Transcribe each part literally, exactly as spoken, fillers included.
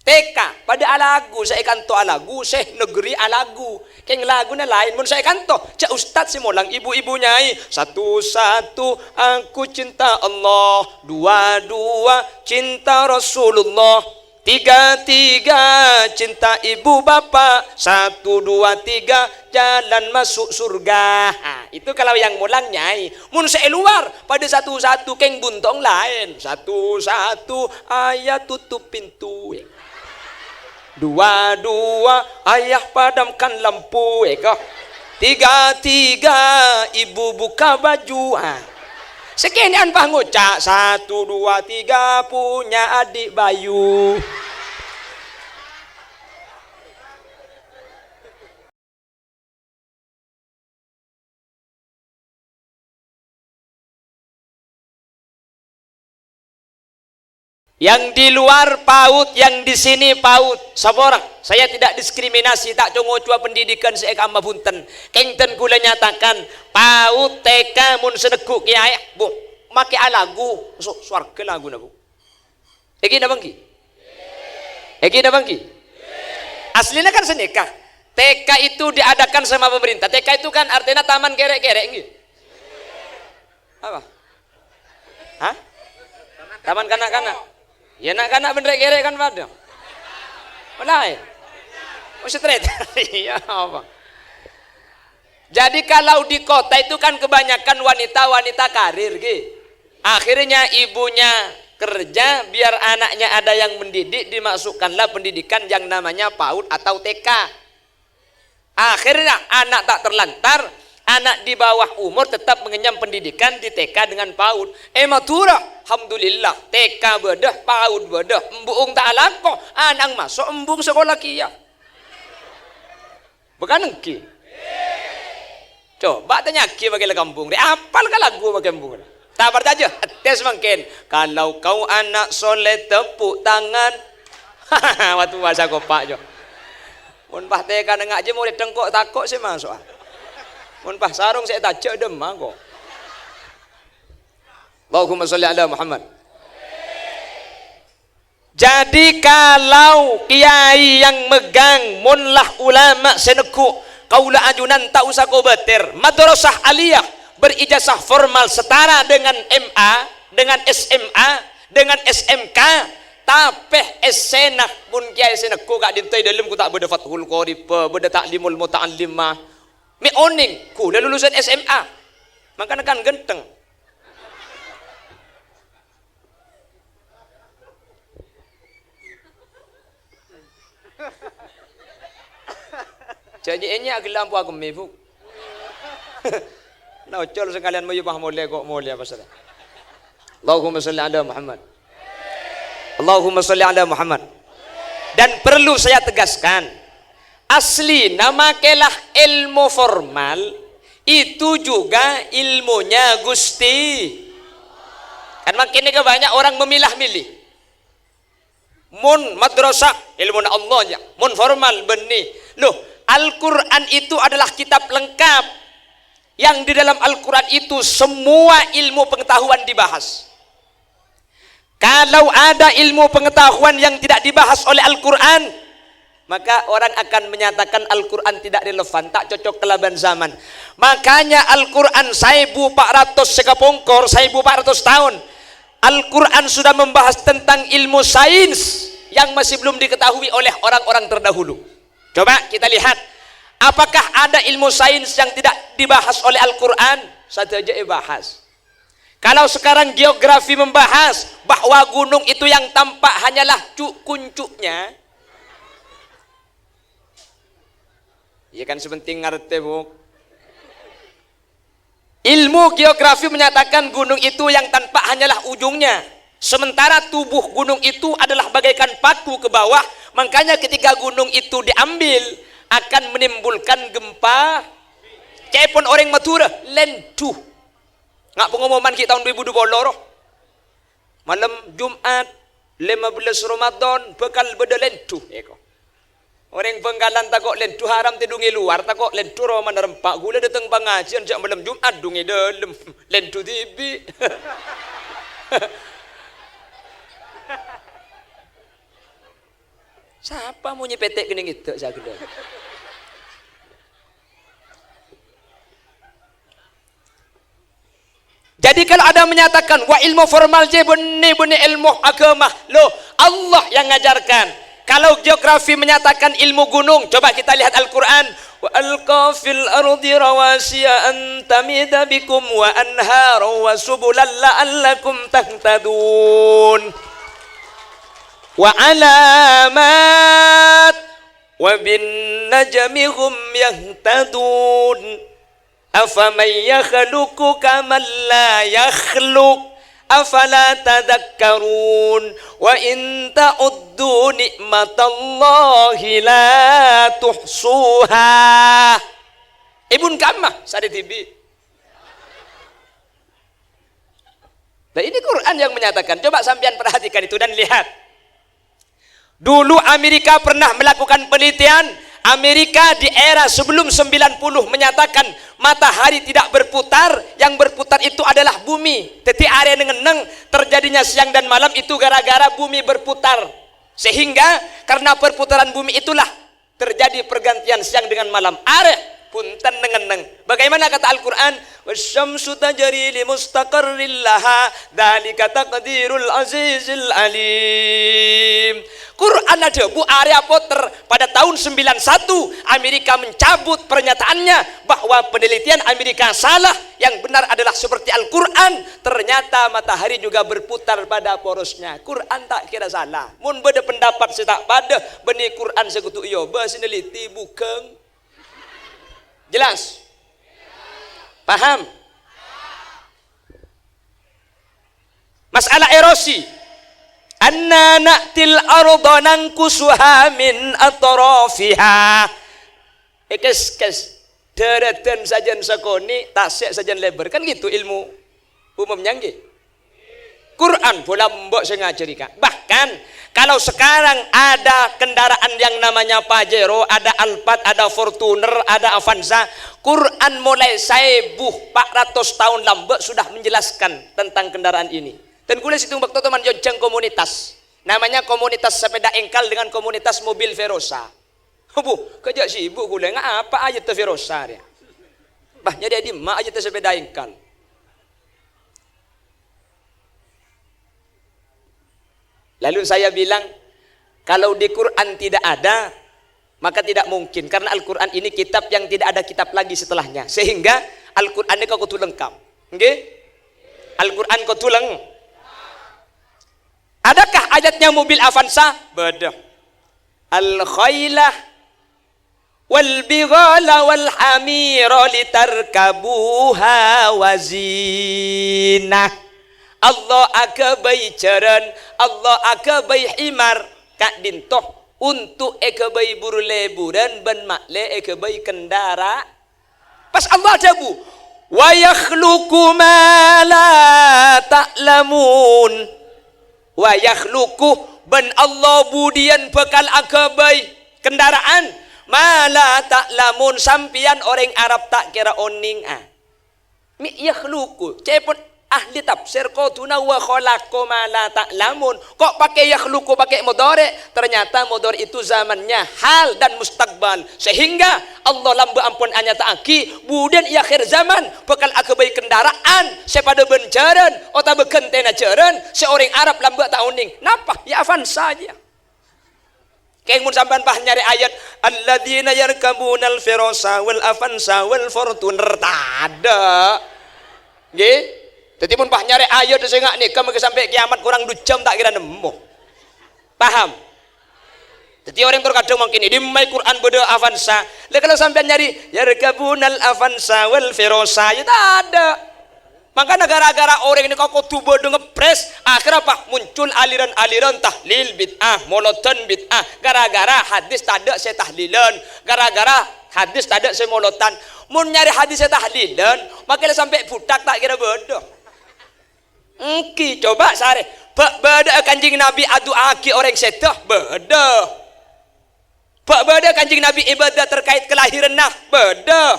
T K, padâ alagu, sè è kanto alagu, sè negeri alagu. Kèng laguna laèn, mon sè è kanto, jâ' ustad sè molang, ibu-ibu nyai. Satu-satu, aku cinta Allah. Dua-dua, cinta Rasulullah. Tiga-tiga, cinta ibu bapak. Satu, dua, tiga, jalan masuk surga. Ha, itu kalau yang molang nyai. Mon sè è luar, padâ satu-satu, kèng buntong laèn. Satu-satu, ayah tutup pintu. Dua-dua, ayah padamkan lampu, èko. Tiga-tiga, ibu buka baju. Ah. Sakènè'an pas ngoca', satu, dua, tiga, punya adik bayu. Yang di luar PAUD, yang di sini PAUD. Saporana, saya tidak diskriminasi, ta' co-ngocowa pendidikan sè è kamma bhunten. Kèng ten kaulâ nyatakan, PAUD, T K, mon sè neggu' kèyaè, bu, makè alagu, so-, sowarga laguna, Bu. Èngghi napa èngghi? Èngghi napa èngghi? Aslinya kan sanèka. T K itu diadakan sama pemerintah. T K itu kan artinya taman kèrè'-kèrè', èngghi? Apa? Hah? Taman kanak-kanak. Ya, na'-kana' bân rè'-kèrè' kan padâ. Molaè. Oh, straight. Iya, apa? Jadi, kalau di kota itu kan kebanyakan wanita-wanita karir, ghi. Akhirnya ibunya kerja, biar anaknya ada yang mendidik, dimasukkanlah pendidikan yang namanya PAUD atau T K. Akhirnya anak tak terlantar, anak di bawah umur tetap mengenyam pendidikan di T K dengan PAUD. È Madhurâ, alhamdulillah, T K bâdâ, PAUD bâdâ, embu'eng ta' alako, ana'na maso' embu'eng sakola kèya. Bukan èngghi? Coba tanya'aghi bâkèlla ka embu'eng rè', apal ka lagu bâkèlla embu'eng rè'? Ta' parcajâ? Etes mangkèn. Kalau kau anak soleh, tepuk tangan. Watu basa kopa', jo. Mon pas T K nengnga' jâ morèdda engko' tako' sè maso'a. Mon pas sarong sè ètajâ' dâmma, ko'. Allahumma sholli ala Muhammad. Jadi, kalau kiai yang megang, mon la ulama sè neggu', kaulâ ajunan ta' osa kobâtèr. Madrasah aliyah berijazah formal setara dengan M A, dengan S M A, dengan S M K, tapè èssèna mon kiai sè neggu' ka'dinto è dâlem ghu ta' bâdâ Fathul Qorib, bâdâ Ta'limul Muta'allimah. Mè' onèng, kaulâ lulusan S M A. Mangkana kan ghântheng. Jhâ' nyè'-ènyè' aghellâ' ampo akemmè, Bu. Nocol sakalèyan mayu pas molè, ko' molè apa sala. Allahumma sholli ala Muhammad. Allahumma sholli ala Muhammad. Dan perlu saya tegaskan, aslina makèla ilmu formal itu juga ilmunya Gusti. Kan mangkèn nèka banyak orang memilah-milih. Mon madrasah, èlmona Allah, ya. Mon formal, bânnè. Loh, Al-Quran itu adalah kitab lengkap. Yang di dalam Al-Quran itu semua ilmu pengetahuan dibahas. Kalau ada ilmu pengetahuan yang tidak dibahas oleh Al-Quran, maka orang akan menyatakan Al-Quran tidak relevan, ta' cocok kalabân zaman. Makanya Al-Quran saèbu pa' ratos sè kapongkor, saèbu pa' ratos taon. Al-Quran sudah membahas tentang ilmu sains yang masih belum diketahui oleh orang-orang terdahulu. Coba kita lihat, apakah ada ilmu sains yang tidak dibahas oleh Al-Quran? Sadhâjâ èbahas. Kalau sekarang geografi membahas bahwa gunung itu yang tampak hanyalah cu'-kuncuknya, ya kan, sè pentèng ngartè, Bu. Ilmu geografi menyatakan gunung itu yang tampak hanyalah ujungnya, sementara tubuh gunung itu adalah bagaikan paku ke bawah, makanya ketika gunung itu diambil akan menimbulkan gempa. Ca'èpon orèng Madhurâ, lèndhu. Nga' pangomoman ghi' taon du èbu du polo rowa. Malem Jum'at, lèma bellâs Ramadan, bhâkal bâdâ lèndhu, èko. Orèng Bhângkalan tako' lèndhu haram tèdhung è lowar, tako' lèndhu romana rempa'. Ghulâ dâteng pangajiân jhâ' malem Jum'at, dhung è dâlem. Lèndhu dhibi'. Sapa mon nyepètè' kènè' ngèdhâ' sè aghellâ'? Jadi, kalau ada menyatakan, "Wah, ilmu formal jâ' bânnè, bânnè ilmu agama." Loh, Allah yang ngajarkan. Kalau geografi menyatakan ilmu gunung, coba kita lihat Al-Quran. "Wa alqa fil ardi rawasiya an tamida bikum wa anhara wa subulan la'allakum tahtadun. Wa alamat wa bin najmi hum yahtadun." "Afaman yakhluqu kaman la yakhluq, afala tadhakkarun, wa in ta'uddu ni'matallahi la tuhsuha." Ibun Kamah, sare dhibi'. Nah, ini Quran yang menyatakan. Coba sampeyan perhatikan itu dan lihat. Dulu Amerika pernah melakukan penelitian. Amerika di era sebelum sembilan puluh menyatakan matahari tidak berputar, yang berputar itu adalah bumi. Jadi arè neng-enneng, terjadinya siang dan malam itu gara-gara bumi berputar. Sehingga karena perputaran bumi itulah terjadi pergantian siang dengan malam. Arè punten neng-enneng. Bagaimana kata Al-Quran? "Wasyamsu tajri li mustaqarril laha, dzalika taqdirul azizil alim." Quran adhâbu arèya poter. Pada tahun sembilan satu, Amerika mencabut pernyataannya bahwa penelitian Amerika salah, yang benar adalah seperti Al-Quran. Ternyata matahari juga berputar pada porosnya. Quran ta' kèra salah. Mon bâdâ pendapat sè ta' padâ bânnè Quran sè kodhu èobâ, sè neliti bhungkang. Jelas? Paham? Masalah erosi. "Anna na'til arda nanqusuha min atrafiha." Èkès-kès, dârâdhân sajân sakonè', tasè' sajân lèbâr. Kan gitu ilmu umumnya, ngghi? Quran, bola mbok sè ngajhâri, Ka'. Bahkan, kalau sekarang ada kendaraan yang namanya Pajero, ada Alphard, ada Fortuner, ada Avanza, Quran mulai saèbu empat ratus tahun lambâ' sudah menjelaskan tentang kendaraan ini. Dan kulâ sèttong bâkto toman nyonjhâng komunitas. Namanya komunitas sepeda engkal dengan komunitas mobil Verosa. Bu, kajâ' sibuk kulâ, nga' apa ayatta Verosa rèya? Bah, nyarè è dimma ayatta sepeda engkal? Lalu saya bilang, kalau di Quran tidak ada, maka tidak mungkin, karena Al-Quran ini kitab yang tidak ada kitab lagi setelahnya. Sehingga Al-Quran ini kodhu lengkap. Nggih? Al-Quran kodhu leng-, Adakah ayatnya mobil Avanza? Bâdâ. "Al-khaila wal bighala wal hamira litarkabuha wa zinah." Allah aghâbây jhârân, Allah aghâbây himar, ka'dinto, untuk èghâbây bur-lèburân bân ma'lè èghâbây kendara-, Pas Allah adhâbu, "Wa yakhluqu ma la ta'lamun." Wa yakhluqu, bân Allah budiyân bhâkal aghâbây kendaraan, ma la ta'lamun, sampèyan orèng Arab ta' kèra onèng, ah. Mi' yakhluqu, ca'èpon ahli tafsir kodhuna wa khalaqa ma la ta'lamun. Kok pakai yakhluqu, pakai mudhari'? Ternyata mudhari' itu zamannya hal dan mustaqbal. Sehingga Allah lambâ' ampon anyata'aghi, budiyân è akhir zaman bhâkal aghâbây kendaraan sè padâ bân jhârân otabâ ghântèna jhârân sè orèng Arab lambâ' ta' onèng. Napa? Ya Avanza jiyâ. Kèng mon sampèyan pas nyarè ayat, "Alladzina yarkabunal Firosa wal Avanza wal Fortuner," tadâ'. Ngghi? Dhâddhi mon pas nyarè ayat sè nga' nèka mangkè sampè' kiyamat korang du jam ta' kèra nemmo. Paham? Dhâddhi orèng terkadang mangkèn, "È dimmaè Quran bâdâ Avanza?" Lah, kalau sampèyan nyarè, "Yarkabunal Avanza wal Firosa," ya tadâ'. Mangkana gara-gara orèng nèka kodhu bâdâ ngepres, akhirnya apa? Muncul aliran-aliran tahlil bid'ah, molodan bid'ah. Gara-gara hadis tadâ' sè tahlilan, gara-gara hadis tadâ' sè molodan. Mon nyarè hadis sè tahlilan, mangkè la sampè' buthak ta' kèra bâdâ. Ènggi, coba sarè. Bâ-, bâdâ'â Kanjeng Nabi adu'aaghi orèng sèdhâ? Bâdâ. Bâ-, bâdâ'â Kanjeng Nabi ibadah terkait kelahiranna? Bâdâ.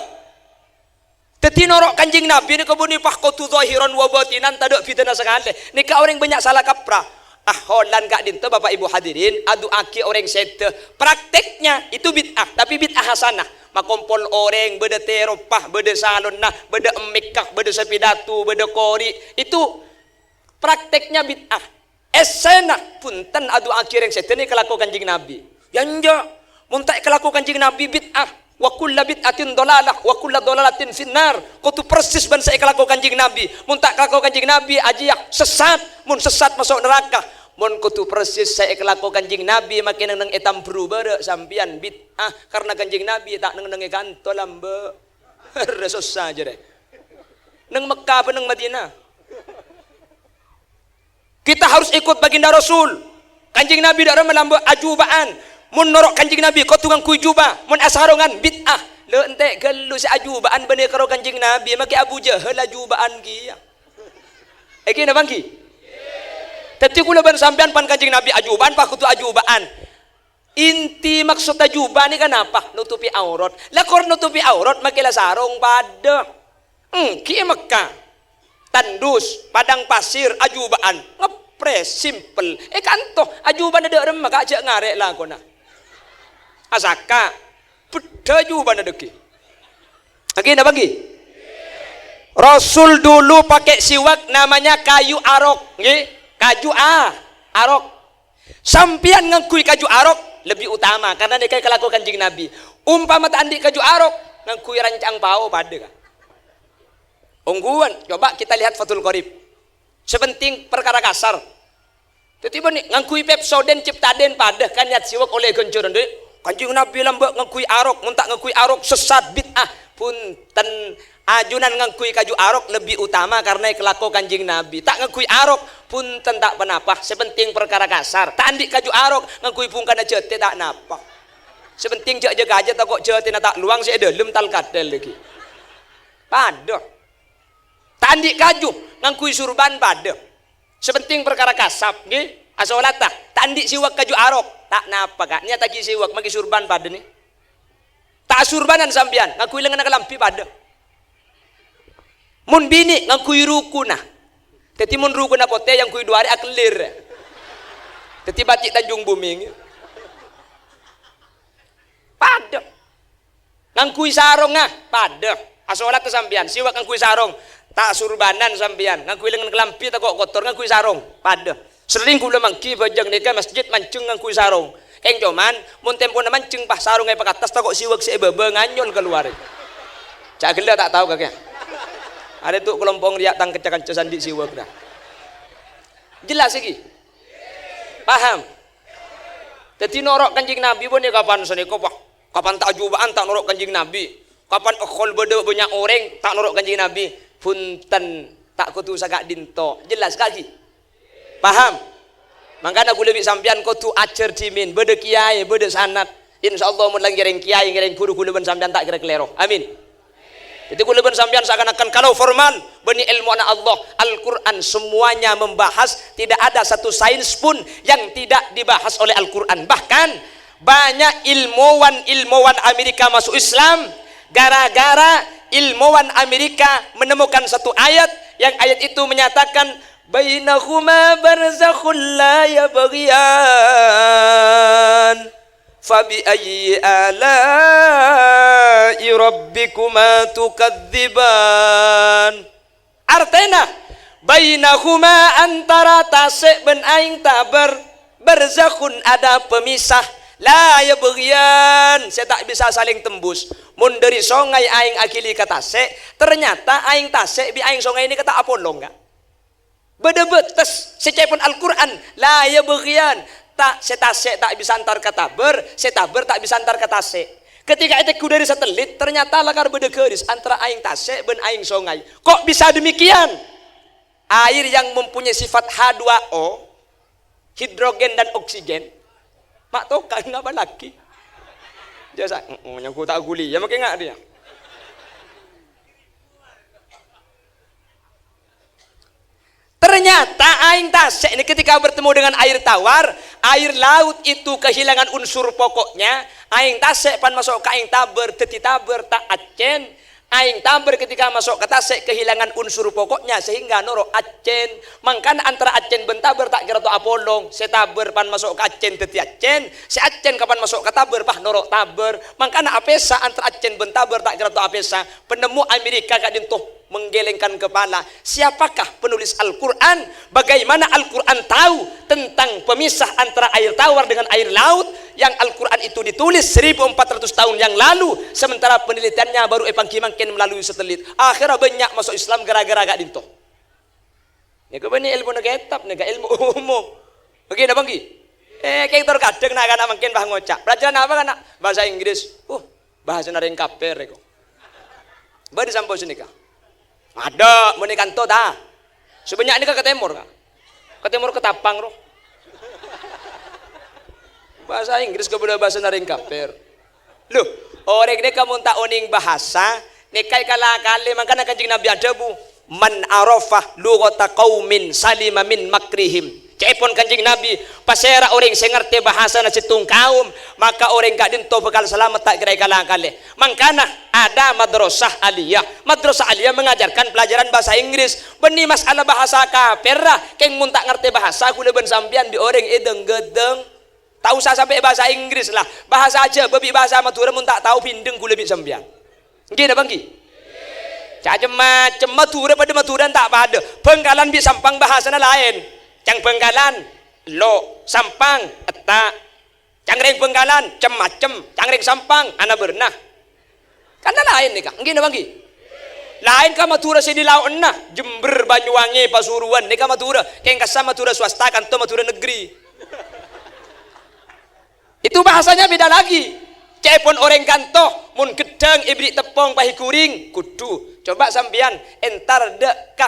Dhâddhi, noro' Kanjeng Nabi nèka bânnè pas kodhu zahiran wa batinan, tadâ' bhidhâna sakalè. Nèka orèng bânnya' sala kaprah. Ah, holan ka'dhinto, Bapak Ibu hadirin, adu'aaghi orèng sèdhâ. Prakteknya itu bid'ah, tapi bid'ah hasanah. Makompol orèng, bâdâ tèropa, bâdâ salonna, bâdâ emmèka, bâdâ sapèdatu, bâdâ kori'. Itu prakteknya bid'ah. Èssèna, bhunten, adu'aaghi orèng sèdhâ nèka èkalako Kanjeng Nabi. Ya enjâ', mon ta' èkalako Kanjeng Nabi bid'ah. Wa kullu bid'atin dhalalah, wa kullu dhalalatin finnar. Kodhu persis bân sè èkalako Kanjeng Nabi. Mon ta' èkalako Kanjeng Nabi, ajiyâ sesat. Mon sesat, maso' naraka. Mon kodhu persis sè èkalako Kanjeng Nabi, makè neng-enneng è tambhâru bârâ' sampèyan bid'ah. Karna Kanjeng Nabi ta' neng-enneng è kanto lambâ'. Rè sossa jârèya. Neng Mekkah bân neng Madinah. Kita harus ikut baginda Rasul. Kanjeng Nabi dâ' remma lambâ' ajuba'an. Mon noro' Kanjeng Nabi kodhu ngangghuy juba', mon asarongan bid'ah. Lè, ente' ghâllu sè ajuba'an bânnè karo Kanjeng Nabi, makè Abu Jahal ajuba'an kèya. Èngghi napa èngghi? Dhâddhi kaulâ bân sampèyan pan Kanjeng Nabi ajuba'an, pas kodhu ajuba'an. Inti maksodda juba' nèka napa? Notobhi aurat. La kor notobhi aurat, makè la sarong padâ. Èngghi è Mekkah. Tandus, padang pasir, ajuba'an. Ngepres, simpel. È kanto, ajuba'anna dâ' remma, Ka', jâ' ngarè' lakona. Asaka, beddhâ ajuba'anna dhâggi'. Èngghi napa èngghi? Rasul dulu pakai siwak namanya kayu arok, ngghi? Kaju a-, arok. Sampèyan ngangghuy kaju arok lebbi utama, karna nèka èkalako Kanjeng Nabi. Ompama ta' andi' kaju arok, ngangghuy ranca'ang pao padâ, Ka'. Ongghuwân, coba kita lihat Fathul Qorib. Sè penting parkara kasar. Dhâddhi bânnè ngangghuy Pepsodent, Ciptadent padâ, kan niyat siwak ollè ghânjhârân, dhi'. Kanjeng Nabi lambâ' ngangghuy arok, mon ta' ngangghuy arok, sesat, bid'ah. Bhunten, ajunan ngangghuy kaju arok lebbi utama karna èkalako Kanjeng Nabi. Ta' ngangghuy arok, bhunten ta' ponapa. Sè penting parkara kasar. Ta' andi' kaju arok, ngangghuy bhungkana jhâtè ta' napa. Sè penting jâ', jâ' kajâ tako' jhâtèna ta' lowang sè è dâlem tal-kadhâl lagi. Padâ. Ta' andi' kaju, ngangghuy surban padâ. Sè penting parkara kasap, ngghi? Asolata, ta' andi' siwak kaju arok. Ta' napa, Ka'. Niyattaghi siwak, maghi surban padâ, nè. Ta' asurbanan sampèyan, ngangghuy lengngenna kalambhi padâ. Mon binè', ngangghuy rukuna. Dhâddhi, mon rukuna potè, èyangghuy du arè akellir. Dhâddhi, bâti' Tanjung Bumi, ngghi. Padâ. Ngangghuy sarongnga, padâ. Asolata sampèyan, siwak ngangghuy sarong. Ta' asurbanan sampèyan, ngangghuy lengngen kalambhi tako' kotor, ngangghuy sarong, padâ. Serrèng kaulâ mangghi bhâjâng nèka masjid manjheng ngangghuy sarong. Kèng coman, mon tempona manjheng pas sarongnga èpakattas tako' siwak sè è bâbâ nganyol kalowar. Ca' ghellâ' ta' tao kakè. Arè tu' kalompong rèya tang kanca-kanca sè andi' siwak, dâ. Jelas iki? Paham? Dhâddhi noro' Kanjeng Nabi bânnè kapan sanèka, Pak? Kapan ta' ajuba'an ta' noro' Kanjeng Nabi? Kapan èkhol bâdâ bânnya' orèng ta' noro' Kanjeng Nabi? Bhunten, ta' kodhu saka'dinto. Jelas, Ka', ghi? Paham? Mangkana kaulâ bi' sampèyan kodhu ajhâr dhimèn, bâdâ kiyaè, bâdâ sanad. Insyaallah mon la ngèrèng kiyaè, ngèrèng ghuru, kaulâ bân sampèyan ta' kèra kalèro. Amin. Jadi, kaulâ bân sampèyan seakan-akan kalau formal, bânnè èlmona Allah, Al-Quran semuanya membahas, tidak ada satu sains pun yang tidak dibahas oleh Al-Quran. Bahkan, banyak ilmuwan-ilmuwan Amerika masuk Islam gara-gara ilmuwan Amerika menemukan satu ayat, yang ayat itu menyatakan, "Bainahuma barzakhun la yabghiyan." "Fabiayyi ala'i rabbikuma tukadziban?" Artèna, "Bainahuma, antara tasè' bân aèng tabâr, barzakhun, ada pemisah, la yabghiyan, sè ta' bisa salèng tembus." Mon dâri songay aèng aghili ka tasè', ternyata aèng tasè' bi' aèng songay nèka ta' apolong, Ka'. Bâdâ bâtes, sè ca'èpon Al-Qur'an, "La yabghiyan." Ta', sè tasè' ta' bisa entar ka tabâr, sè tabâr ta' bisa entar ka tasè'. Ketika ètegghu dâri satelit, ternyata lakar bâdâ garis antara aèng tasè' bân aèng songay. Kok bisa demikian? Air yang mempunyai sifat H dua O, hidrogen dan oksigen, ma' toka' ngapa lagi? Jasa, "Heeh, nyangko ta' ghuli, ya makkè nga' dia." Ternyata aèng tasè' ini ketika bertemu dengan air tawar, air laut itu kehilangan unsur pokoknya, aèng tasè' pan maso' ka aèng tabâr, dhâddhi tabâr ta' accèn, Aèng tabâr ketika maso' ka tasè' kehilangan unsur pokoknya sehingga noro' accèn. Mangkana antara accèn bân tabâr ta' kèra to apolong. Sè tabâr pan maso' ka accèn dhâddhi accèn, sè accèn kapan maso' ka tabâr pas noro' tabâr. Mangkana apèsa antara accèn bân tabâr ta' kèra to apèsa. Penemmo Amerika ka'dinto menggelengkan kepala. Siapakah penulis Al-Quran? Bagaimana Al-Quran tahu tentang pemisah antara air tawar dengan air laut yang Al-Quran itu ditulis seribu empat ratus tahun yang lalu, sementara penelitiannya baru èpangghi mangkèn melalui satelit. Akhirnya banyak masuk Islam gara-gara ka'dinto. Nèka bânnè èlmona kètab, nèka èlmo umum. Èngghi napa èngghi? Eh, kèng tor kadhâng na'-kana' mangkèn pas ngoca'. Pelajaran apa, kana'? Bahasa Inggris. Uh, bahasana rèng kafir, rèko. Bâdâ sampo sanèka? Adâ', mon è kanto, ta? Sè bânnya' nèka ka tèmor, ka? Ka tèmor Ketapang, ro. Bahasa Inggris kabâlâ bahasana rèng kafir. Lho, orèng nèka mon ta' onèng bahasa, nèka èkala-kalè. Mangkana Kanjeng Nabi adhâbu, "Man arafa lughata qaumin salima min makrihim." Ca'èpon Kanjeng Nabi, "Pasèra orèng sè ngartè bahasana sèttong kaum, maka orèng ka'dinto bhâkal salamet ta' kèra èkala-kalè." Mangkana ada madrasah aliyah. Madrasah aliyah mengajarkan pelajaran bahasa Inggris. Bânnè masalah bahasa kafir, ra, kèng mon ta' ngartè bahasa, kaulâ bân sampèyan bi' orèng èdâng-ghâdâng. Ta' osa sampè' bahasa Inggris la. Bahasa Jhâbâ bi' bahasa Madhurâ mon ta' tao bindeng kaulâ bi' sampèyan. Èngghi napa èngghi? Cacem-macem. Madhurâ padâ Madhurâna ta' padâ. Bhângkalan bi' Sampang bahasana laèn. Ca'na Bhângkalan, lo', Sampang, etta'. Ca'na rèng Bhângkalan, cem-macem. Ca'na rèng Sampang, ana bârna. Kan laèn nèka, èngghi napa èngghi? Laèn ka Madhurâ sè di lao'na, Jember, Banyuwangi, Pasuruan, nèka Madhurâ. Kèng kassa Madhurâ swasta, kanto Madhurâ negeri. Itu bahasanya beda lagi. Ca'èpon orèng kanto, mon ghedhâng èberri' teppong pas èghuring, kodhu. Coba sampèyan entar dâ' ka,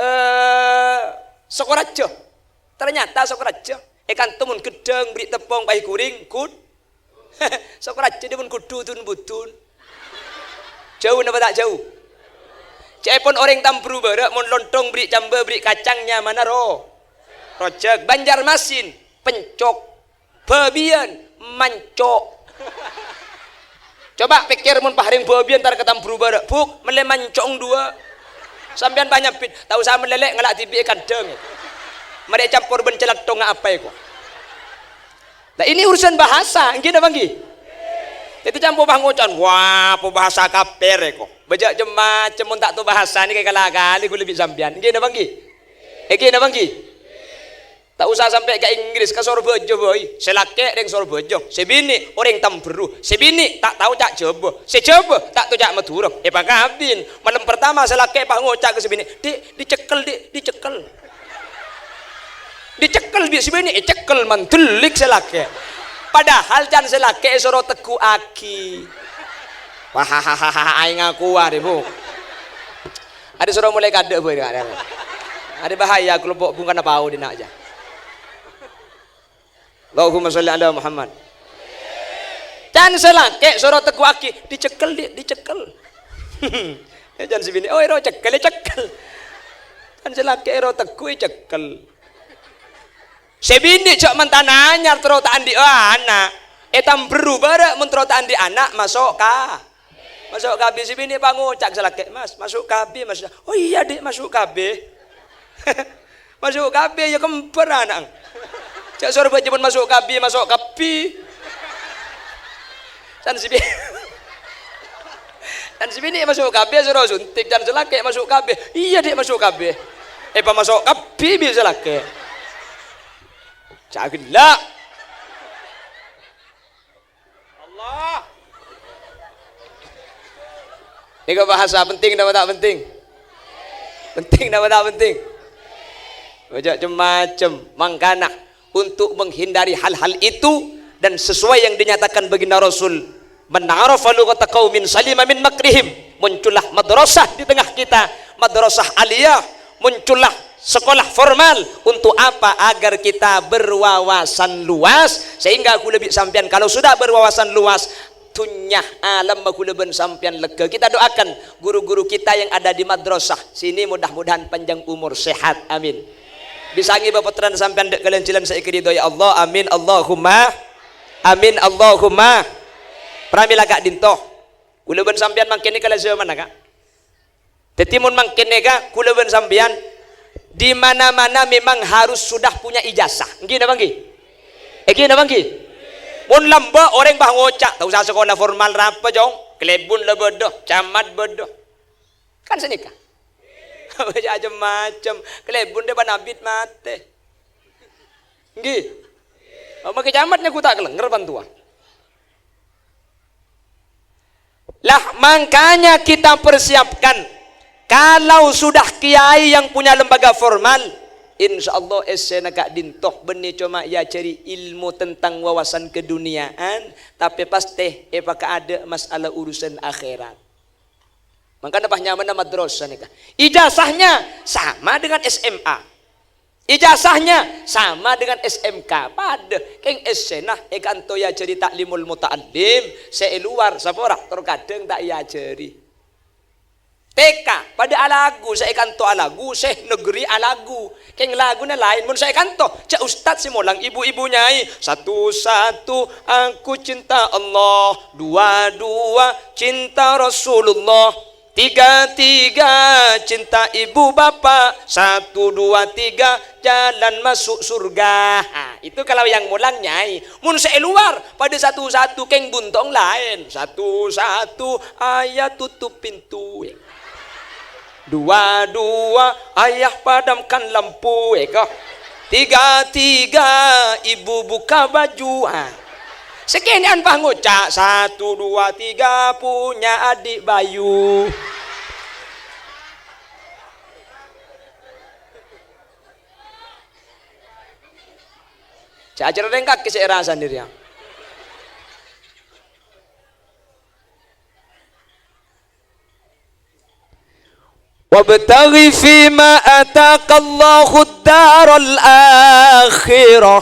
eh, Sokoraja. Ternyata Sokoraja, è kanto mon ghedhâng berri' teppong pas èghuring, gud-, Sokoraja dâ' mon kodhu dun-budun. Jhâu napa ta' jhâu? Ca'èpon orèng Tamburu Bârâ', mon lontong berri' cambâ, berri' kacang nyamana ro-, rojhâk. Banjarmasin, pencok. Bâbiyân, manco'. Coba pèkkèr mon pas rèng bâbiyân entar ka Tamburu Bârâ', "Bu', mellè manco' duwâ'." Sampèyan pas nyambit, "Ta' osa mellè, Lè', ngala' dhibi' è kandhâng." Marè ècampor bân calatthongnga apa èko? Lah, ini urusan bahasa, èngghi napa èngghi? Dhâddhi, ca'na po pas ngoca', "Wah, po bahasa kafir èko." Bâjâ' cem-macem, mon ta' tao bahasa nèka èkala-kalè kaulâ bi' sampèyan. Èngghi napa èngghi? Èngghi napa èngghi? Ta' osa sampè' ka Inggris, ka Sorbhâjâ bhâi. Sè lakè' rèng Sorbhâjâ, sè binè' orèng Tamburu, sè binè' ta' tao ca' Jhâbâ, sè Jhâbâ ta' tao ca' Madhurâ. Èpakabin. Malem pertama sè lakè' pas ngoca' ka sè binè', "Di', dicekel, Di', dicekel." Dicekel bi' sè binè', ècekel mandhellik sè lakè'. Padahal can sè lakè' èsoro tegghu'aghi. Wah, aèng ngakowa, Bu. Arè soro molaè kadâ', Bu. Arè bahaya, kalompo' bungkana pao dina' jâ. Allahumma sholli ala Muhammad. Can sè lakè' soro tegghu'aghi, "Dicekel, Di', dicekel." Can sè binè', "Oh, èro cekel, ècekel." Can sè lakè' èro tegghu', ècekel. Sè binè' jhâ' mantan anyar terro ta' andi' ana'. È Tamburu Bârâ' mon terro ta' andi' ana', maso' ka-, maso' K B. Sè binè' pas ngoca' ka sè lakè', "Mas, maso' K B, Mas." "Oh iya, Di', maso' K B." "Maso' K B, ya kembar ana'na." Jhâ' Sorbhâjâ pon maso' K B, maso' K B. Can sè bi-, can sè binè' maso' K B, soro suntik, can sè lakè' maso' K B. "Iya, Di', maso' K B." Èpamaso' K B bi' sè lakè'. Ca'na ghellâ'. Allah. Nèka bahasa penting napa ta' penting? Penting napa ta' penting? Bâjâ' cem-macem. Mangkana, untuk menghindari hal-hal itu dan sesuai yang dinyatakan baginda Rasul, "Man arafa lughata qaumin salima min makrihim." Muncullah madrasah di tengah kita, madrasah aliyah, muncullah sekolah formal. Untuk apa? Agar kita berwawasan luas, sehingga kaulâ bi' sampèyan kalau sudah berwawasan luas, dhunnya alam kaulâ bân sampèyan lega. Kita doakan guru-guru kita yang ada di madrasah sini, mudah-mudahan panjang umur, sehat. Amin. Bisa ngibâ pottrana sampèyan dâ' kalènjilan sè èkaridhoi Allah. Amin. Allahumma amin. Allahumma. Pramila ka'dinto. Kaulâ bân sampèyan mangkèn nèka la zamanna, Ka'. Dhâddhi, mon mangkèn nèka, kaulâ bân sampèyan di mana-mana memang harus sudah punya ijazah. Èngghi napa èngghi? Èngghi napa èngghi? Mon lambâ' orèng bâ ngoca', "Ta' osa sakola formal rapa, Cong. Kalèbun la bâdâ, camat bâdâ." Kan sanèka. Macem-macem. Kalèbun dâ' panabit matè. Èngghi? Apa ke camat nyaku ta' kalènger pantowa? Lah, makanya kita persiapkan. Kalau sudah kiai yang punya lembaga formal, insya Allah essèna ka'dinto bânnè coma èajhâri ilmu tentang wawasan keduniaan, tapè pastè èpakaadâ' masalah urusan akhèrat. Mangkana pas nyamana madrasah nèka. Ijazahnya sama dengan S M A. Ijazahnya sama dengan S M K. Padâ, kèng essèna è kanto èajhâri ta'limul muta'allim, sè è luar, sapora, tor kadhâng ta' èajhâri. T K, padâ alagu, sè è kanto alagu, sè negeri alagu. Kèng laguna laèn, mon sè è kanto, jâ' ustad sè molang, ibu-ibu nyai. Satu-satu, aku cinta Allah. Dua-dua, cinta Rasulullah. Tiga-tiga, cinta ibu bapak. Satu, dua, tiga, jalan masuk surga. Ha, itu kalau yang molang nyai. Mon sè è luar, padâ satu-satu, kèng buntong laèn. Satu-satu, ayah tutup pintu. Dua-dua, ayah padamkan lampu, èko. Tiga-tiga, ibu buka baju. Ha. Sakènè'an pas ngoca', "Satu, dua, tiga, punya adik bayu." Jâ' ajhâr rèng kakè sè èrasana rèya. "Wabtaghi fima ataqallahud daral akhirah,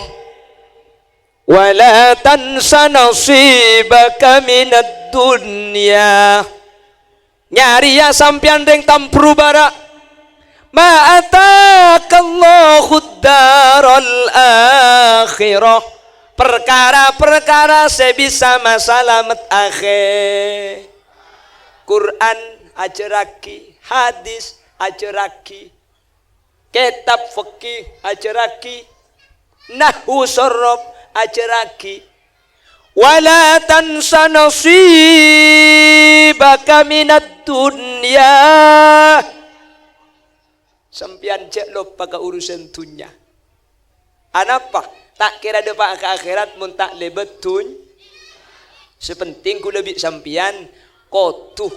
wa la tansa nasibaka minad dunya." Nyarèya sampèyan rèng tambhuru bârâ'. "Ma ataqallahud daral akhirah." Perkara-perkara sè bisa masalamet akhè-, Qur'an ajhârraghi, hadis ajhârraghi, kètab fikih ajhârraghi, nahwu sorof ajhârraghi. "Wa la tansa nasibaka minad dunya." Sampèyan jhâ' loppa ka urusan dhunnya. Anapa? Ta' kèra dâpa' ka akhèrat mon ta' lèbât dhun-, Sè penting kaulâ bi' sampèyan kodhu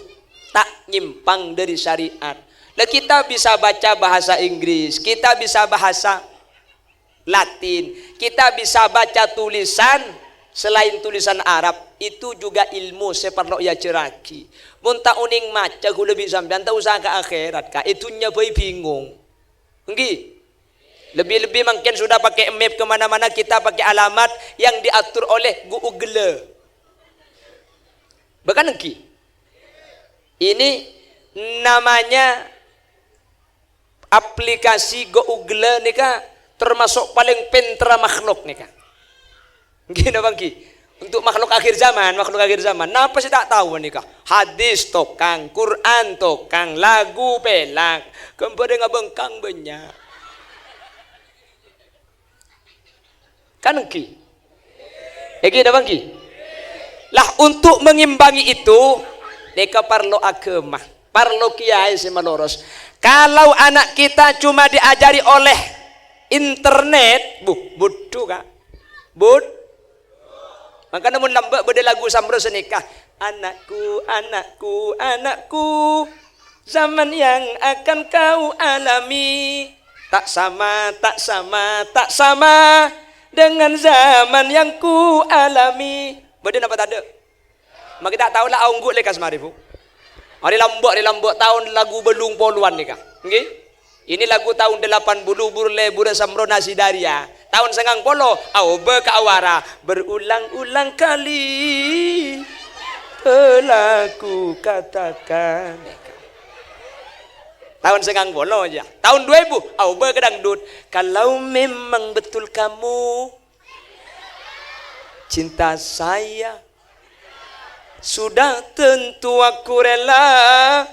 ta' nyèmpang dâri syariat. Lah, kita bisa baca bahasa Inggris, kita bisa bahasa Latin, kita bisa baca tulisan selain tulisan Arab, itu juga ilmu sè parlo èajhârraghi. Mon ta' onèng maca kaulâ bi' sampèyan, ta' osa ka akhèrat, Ka'. È dhunnya bhâi bingung. Èngghi? Lebih-lebih mangkèn sudah pakai map ke mana-mana, kita pakai alamat yang diatur oleh Google. Bahkan èngghi? Ini namanya aplikasi Google nèka termasuk paling pènterra makhluk nèka. Èngghi napa èngghi? Untuk makhluk akhir zaman, makhluk akhir zaman. Napa sè ta' tao nèka? Hadis tokang, Quran tokang, lagu pèlak. Ghâmbhârrâ ngabângkang bânnya'. Kan èngghi? Èngghi napa èngghi? Lah, untuk mengimbangi itu, nèka parlo aghâma, parlo kiai sè maloros. Kalau anak kita cuma diajari oleh internet, bu, budhu, Ka'. Bud-, Mangkana mon lambâ' bâdâ lagu Samro sanèka, "Anakku, anakku, anakku, zaman yang akan kau alami, tak sama, tak sama, tak sama dengan zaman yang ku alami." Bâdâ napa tadâ'? Mangkè ta' tao la aongghu' lèkas marè, Bu. Arè lambâ', arè lambâ' taon lagu bâllung polowan nèka. Èngghi? Ini lagu taon dâlapan puluh, bur-, lèburrâ Samro Nasidaria. Taon sangang polo, aobâ ka awara. Berulang-ulang kali telah ku katakan. Taon sangang polo, ya. Taon dua ribu, aobâ ka dangdut. Kalau memang betul kamu cinta saya, Sudah tentu aku rela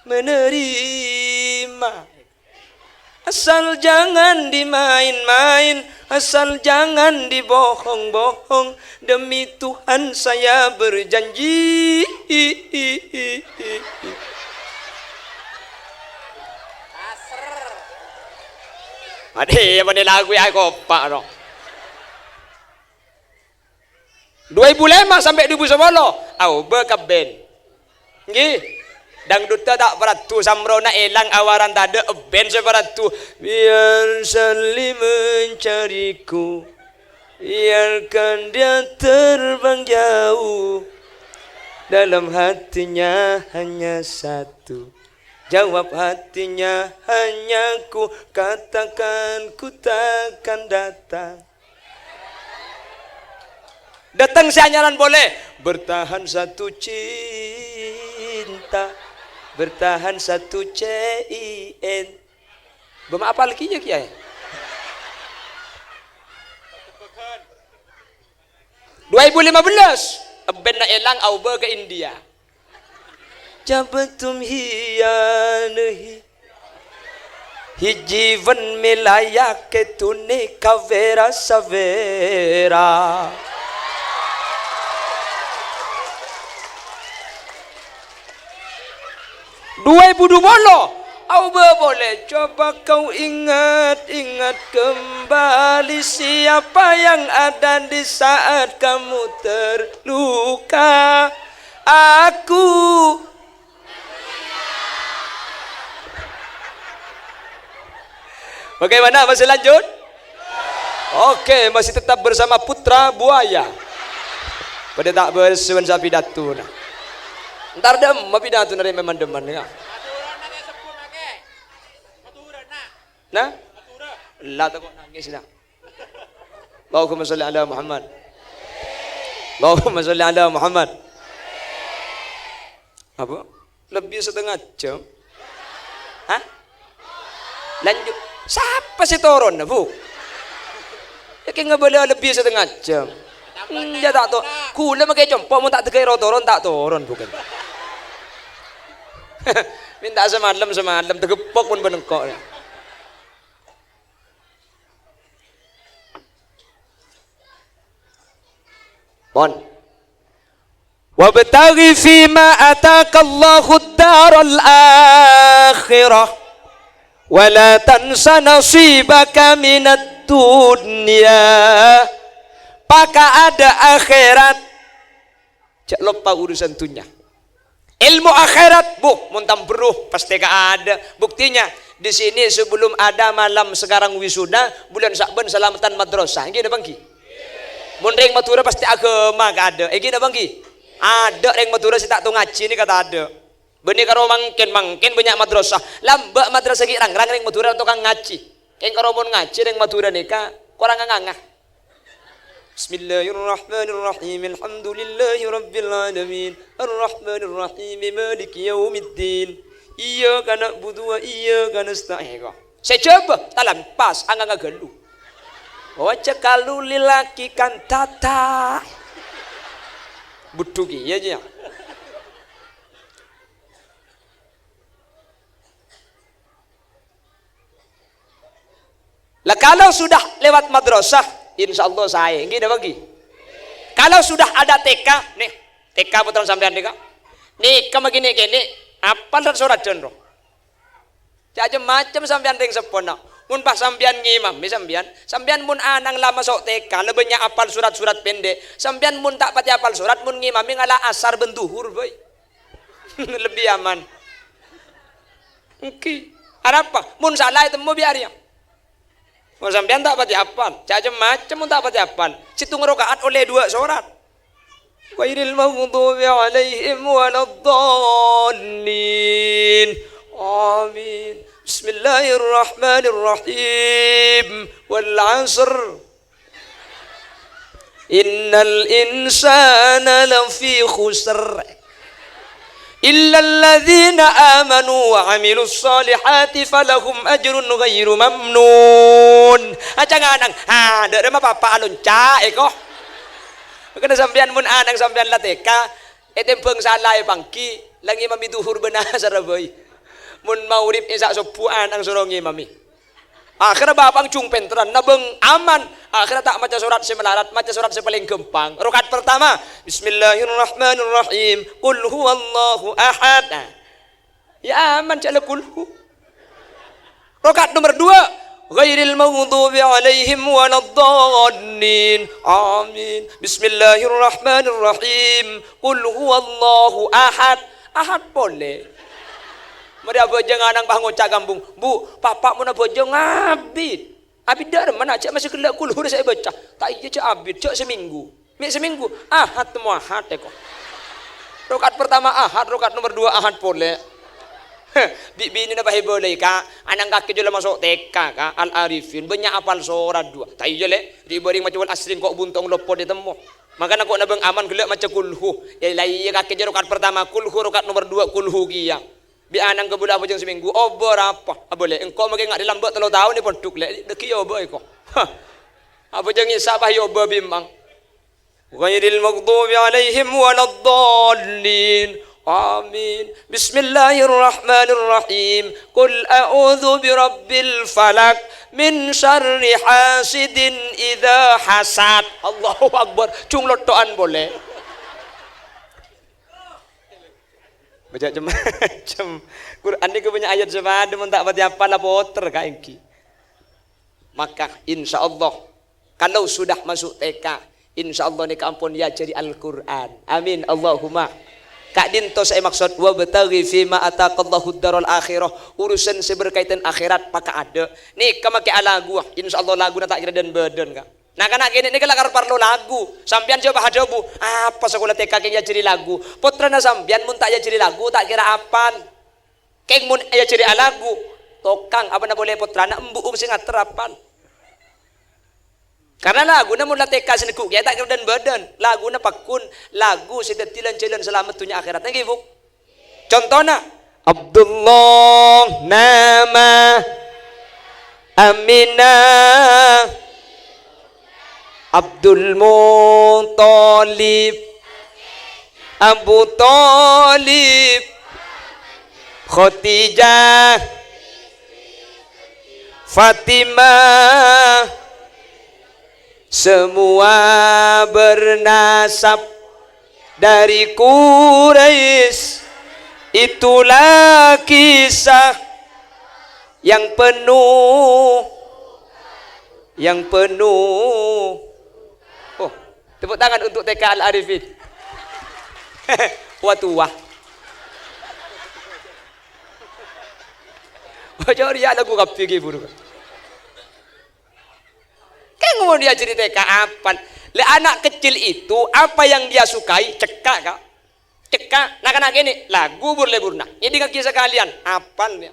menerima. Asal jangan dimain-main, asal jangan dibohong-bohong. Demi Tuhan saya berjanji. Ade, apa ni lagu ya kopak no? Dua èbu lèma sampè' dua èbu sapolo, aobâ ka band. Ngghi. Dangdutta ta' paraddhu, samrona èlang, awaran tadâ', band sè paraddhu. Biar Sally mencariku, biarkan dia terbang jauh. Dalam hatinya hanya satu. Jawab hatinya hanya ku katakan ku takkan datang. Dâteng sè anyaran polè. Bertahan satu cinta, bertahan satu C I N. Bâ ma' apal kèya, Kèyaè? Dua èbu lèma bellâs, band-na èlang, aobâ ka India. Jab tum hiyan hi, hi jiwan melayak tune kavera savera. Dua èbu dua polo, aobâ polè. Coba kau ingat-ingat kembali siapa yang ada di saat kamu terluka. Aku. Bagaimana? Masih lanjut? Oke, masih tetap bersama Putra Buaya. Padâ ta' bârâs bân sapidatona. Entar dâ'emma pidatona rè mè' man-dhimman, ya. Nah? La tako' nangès, nah. Allahumma sholli ala Muhammad. Allahumma sholli ala Muhammad. Apa? Lebbi satengnga jam? Hah? Lanjut. Sapa sè toron, Bu? Èkè ngabâlâ lebbi satengnga jam. Enjâ' ta' to-, kaulâ makè compo', mon ta' dâgghâ' ro-toron, ta' toron, bukan. Mènta samalem, samalem, dâggeppok mon bân engko'. Pon. Wabtaghi fima ataka Allahu daral akhirah, wa la tansa nasibaka minad dunya. Pakaadâ' akhèrat. Jhâ' loppa urusan dhunnya. Èlmo akhèrat, bu, mon tamberru, pastè kaadâ'. Buktinya, di sini sebelum ada malam sekarang wisuda, bulân Sya'ban salameddhân madrasah. Èngghi napa èngghi? Mon rèng Madhurâ pastè aghâma kaadâ'. Èngghi napa èngghi? Adâ' rèng Madhurâ sè ta' tao ngajhi nèka tadâ'. Bânnè karo mangkèn, mangkèn bânnya' madrasah. Lambâ' madrasah ghi' rang-rang rèng Madhurâ tokang ngajhi. Kèng karo mon ngajhi rèng Madhurâ nèka korang nganga. Bismillahirrahmanirrahim. Alhamdulillahirabbil alamin. Arrahmanirrahim. Maliki yaumiddin. Iyyaka na'budu wa iyyaka nasta'in. Sè jhâbâ, talan pas, anganga ghâllu. Oca kalu lilaki kantata. Budhu kèya, ya. Lah, kalau sudah lewat madrasah, insya Allah saè. Èngghi napa èngghi? Kalau sudah ada T K, nèh, T K pottrana sampèyan nèka. Nèka maghi nè'-kènè', apal sorat-soradhân, ro. Cè' cem-macem sampèyan rèng seppona. Mon pas sampèyan ngimami sampèyan, sampèyan mon ana'na la maso' T K, la bânnya' apal sorat-sorat pendek. Sampèyan mon ta' patè apal sorat, mon ngimami ngala' asar bân dhuhur, bhâi. Lebbi aman. Èngghi. Arapa? Mon sala ètemmo bi' arèya. Mon sampèyan ta' patè apal, cè' cem-macem mon ta' patè apal. Sèttong raka'at ollè duwâ' sorat. Ghairil maghdubi alaihim waladdallin. Amin. Bismillahirrahmanirrahim. Wal 'asr. Innal insana lafi khusr. Illalladzina amanu wa 'amilus shalihati falahum ajrun ghairu mamnun. Aca nganang, ha, dâ' remma papa alonca' èko. Makana sampèyan mon ana'na sampèyan la T K, Ètèmbhâng sala èpangghi, la ngimami dhuhur bân asar bhâi. Mon maghrib, isya, sobbhu, ana'na soro ngimami. Akhèrra bapa'na jhung pènterran, nabâng aman. Akhèrra ta' maca sorat sè malarat, maca sorat sè palèng ghâmpang. Rakaat pertama, Bismillahirrahmanirrahim. Qul huwallahu ahad. Nah, ya aman, jhâ' la kulhu. Rakaat nomer dua, ghairil maghdubi alaihim waladdallin. Amin. Bismillahirrahmanirrahim. Qul huwallahu ahad. Ahad polè. Marè abhâjâng ana'na pas ngoca' kampong, "Bu, papa' mon abhâjâng abit." Abit dâ'remma, na', jhâ' maskè ghellâ' kulhu sè èbâca. Ta' iyâ, jhâ' abit, jhâ' samènggu. Mè' samènggu, ahad temmo ahad, èko. Rakaat pertama ahad, rakaat nomer dua ahad polè. Bi' binèna pas èbâlâi, Ka'. Ana'na kakè jhâ' la maso' T K, Ka'. Al Arifin, bânnya' apal sorat dua. Ta' iyâ, Lè'. Ri' bâreng maca wal asri, engko' bunto' ngelopo' dâ' temmo. Mangkana engko' nabâng aman ghellâ' maca kulhu. Yâ, la iyâ, kakè jhâ' rakaat pertama kulhu, rakaat nomer dua kulhu kèya. Bi' ana'na kabulâ abhâjâng samènggu, obâ rapa? Abâlâ, engko' makè nga' dâlem bâ' tello taon è pondhuk, Lè', dâgghi' obâ èko. Hah. Abhâjâng isya pas èobâ bi' emma'na. Ghairil maghdubi alaihim waladdallin. Amin. Bismillahirrahmanirrahim. Qul a'udzu birabbil falaq, min syarri hasidin idza hasad. Allahu Akbar. Jhung lotto'an polè. Bâca cem-macem. Qur'an nèko bânnya' ayat sè padâ, mon ta' patè apal la potèr, Ka', èngghi. Maka, insyaallah, kalau sudah masuk T K, insyaallah nèka ampon èajhâri Al-Qur'an. Amin, Allahumma. Ka'dinto sè èmaksod, "Wabtaghi fima ataqallahu daral akhirah." Urusan sè berkaitan akhirat, pakaadâ'. Nèka makè alagu, insyaallah laguna ta' kèra dân-bâdân, Ka'. Na'-kana' kènè' nèka la kar parlo lagu. Sampèyan jhâ' pas adhâbu, "Apa sakola T K kèng èajhâri lagu?" Pottrana sampèyan mon ta' èajhâri lagu, ta' kèra apal. Kèng mon èajhâri alagu, tokang apana polè pottrana embu'na sè ngater apal. Karna laguna mon la T K sè neggu' kèya ta' kèra dân-bâdân. Laguna paggun, lagu sè dhâddhi lan-jhâlân salamet dhunnya akhèrat. Èngghi, Bu? Contona, Abdullah nama Aminah, Abdul Muttalib, Abu Thalib, Khadijah, Fatimah, semua bernasab dari Quraisy. Itulah kisah yang penuh, yang penuh. Oh, tepuk tangan untuk T K Al Arifin. Wah, tua. Wah, jhâ' rèya lagu kabbhi ghi' buru. Kan mon èajhâri T K apal. Lè, anak kecil itu apa yang dia sukai, cekka', Ka'. Cekka', na'-kana' kènè', lagu bur-leburna. Ngèdingngaghi sakalèyan, apal, yâ.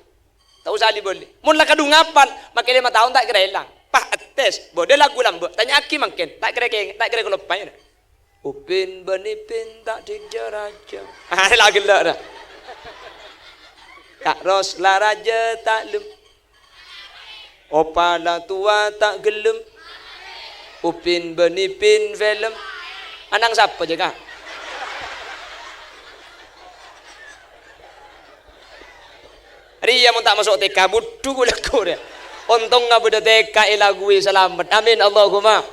Ta' osa li-bâli. Mon la kadhung apal, makè lèma taon ta' kèra èlang. Pas ètes, bâdâ lagu lambâ', tanya'aghi mangkèn, ta' kèra kèng-, ta' kèra kaloppaè, yâ. Upin bân Ipin ta' dhijjâ rajâ. Ah, la ghellâ', ra. Ta' ros la rajâ ta' lem. Opa la towa ta' ghellem. Upin bân Ipin film. Ana'na sapa, jâ, Ka'? Rèya mon ta' maso' T K, budhu ghulâ korè. Ontongnga bâdâ T K èlaguwi salamet. Amin, Allahumma.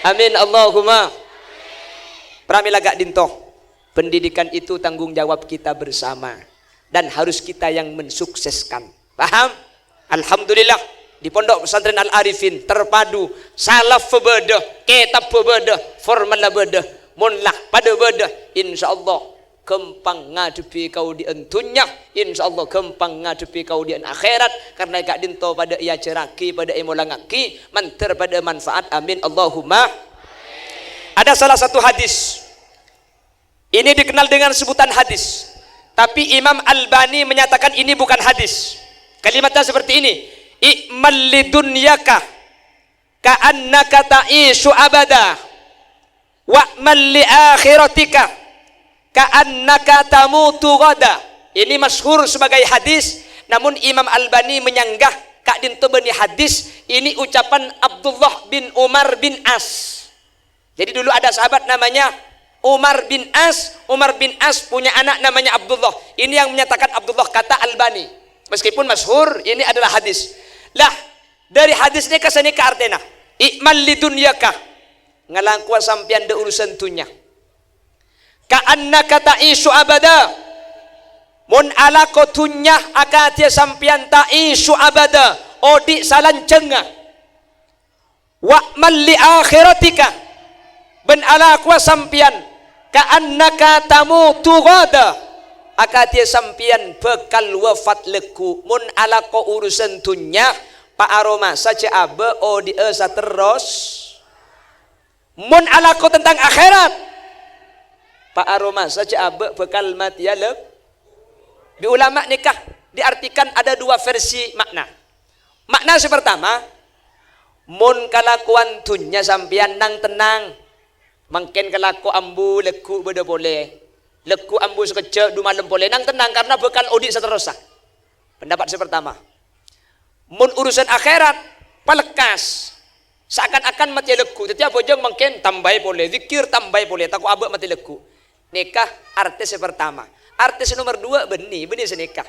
Amin, Allahumma. Pramèla ka'dinto. Pendidikan itu tanggung jawab kita bersama. Dan harus kita yang mensukseskan. Paham? Alhamdulillah, di Pondok Pesantren Al Arifin terpadu, salaf bâdâ, kètab bâdâ, formal bâdâ, mon la padâ bâdâ, insyaallah ghâmpang ngadhebbhi kaodi'ân dhunnya, insyaallah ghâmpang ngadhebbhi kaodi'ân akhèrat, karna è ka'dinto padâ èajhârraghi, padâ èmolangngaghi, mandhâr padâ manfaat. Amin, Allahumma. Ada salah satu hadis. Ini dikenal dengan sebutan hadis. Tapi Imam Albani menyatakan ini bukan hadis. Kalimatnya seperti ini, "I'mal lidunyaka ka'annaka ta'isyu abada, wa'mal li akhiratika ka'annaka tamutu ghada." Ini masyhur sebagai hadis, namun Imam Albani menyanggah, ka'dinto bânnè hadis, ini ucapan Abdullah bin Umar bin As. Jadi dulu ada sahabat namanya Umar bin As, Umar bin As punya anak namanya Abdullah. Ini yang menyatakan Abdullah, kata Albani. Meskipun masyhur, ini adalah hadis. Lah, dari hadis nèka sanèka artèna, "I'mal li dunyaka." Ngalakowa sampèyan dâ' urusan dunnya. "Ka'annaka ta'isyu abada." Mon alako dunnya akadhiyâ sampèyan ta'isyu abada, odi' salanjhângnga. "Wa'mal li akhiratika," bân alakowa sampèyan, "ka'annaka tamutu ghada," akadhiyâ sampèyan bhâkal wafat lagghu'. Mon alako urusan dunnya, pa' aromasa jhâ' abâ' odi'â saterros. Mon alako tentang akhèrat, pa' aromasa jhâ' abâ' bhâkal matèya lag-, bi' ulama nèka diartikan ada dua versi makna. Makna sè partama, mon kalakowan dunnya sampèyan nang-tennang, mangkèn kalako ambu lagghu' bâdâ polè, lagghu' ambu sakejjhâ' du malem polè, nang-tennang karna bhâkal odi' saterrossa. Pendapat sè partama. Mon urusan akhèrat, palekkas. Saakan-akan matèya lagghu'. Dhâddhi abhâjâng mangkèn tambâi polè, dzikir tambâi polè, tako' abâ' matè lagghu'. Nèka artè sè partama. Artè sè nomer duwâ' bânnè, bânnè sè nèka.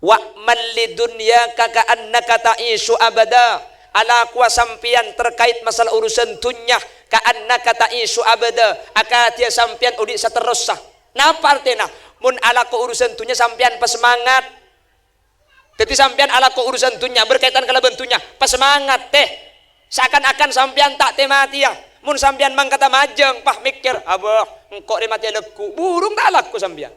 "Wa'mal li dunyaka ka'annaka ta'isyu abada." Alakowa sampèyan terkait masalah urusan dunnya, "ka'annaka ta'isyu abada." Akadhiyâ sampèyan odi' saterrossa. Napa artèna? Mon alako urusan dunnya sampèyan pasemangat. Dhâddhi sampèyan alako urusan dunnya, berkaitan kalabân dunnya, pasemangat, tè. Saakan-akan sampèyan ta' tè-matèya. Mon sampèyan mangkata majâng, pas mèkkèr, "Abâh, engko' rè matèya lagghu'," burung ta' alako sampèyan.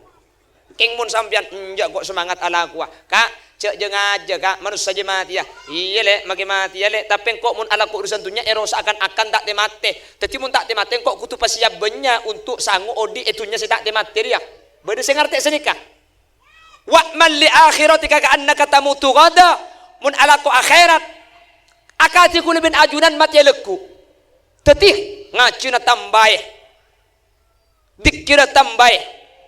Kèng mon sampèyan, "Enjâ' engko' semangat alakowa, Ka', jhâ' jâ-ngajâ, Ka', manossa jâ matèya." "Iyâ, Lè', makè matèya, Lè', tapè engko' mon alako urusan dunnya, èro saakan-akan ta' tè-matè. Dhâddhi mon ta' tè-matè, engko' kodhu pasiap bânnya' untuk sango odi' è dunnya sè ta' tè-matè rèya." Bâdâ sè ngartè sanèka? "Wa'mal li akhiratika ka'annaka tamutu ghada." Mon alako akhèrat, akadhi kaulâ bân ajunan matèya lagghu'. Dhâddhi, ngajhina tambâi, dzikkirra tambâi,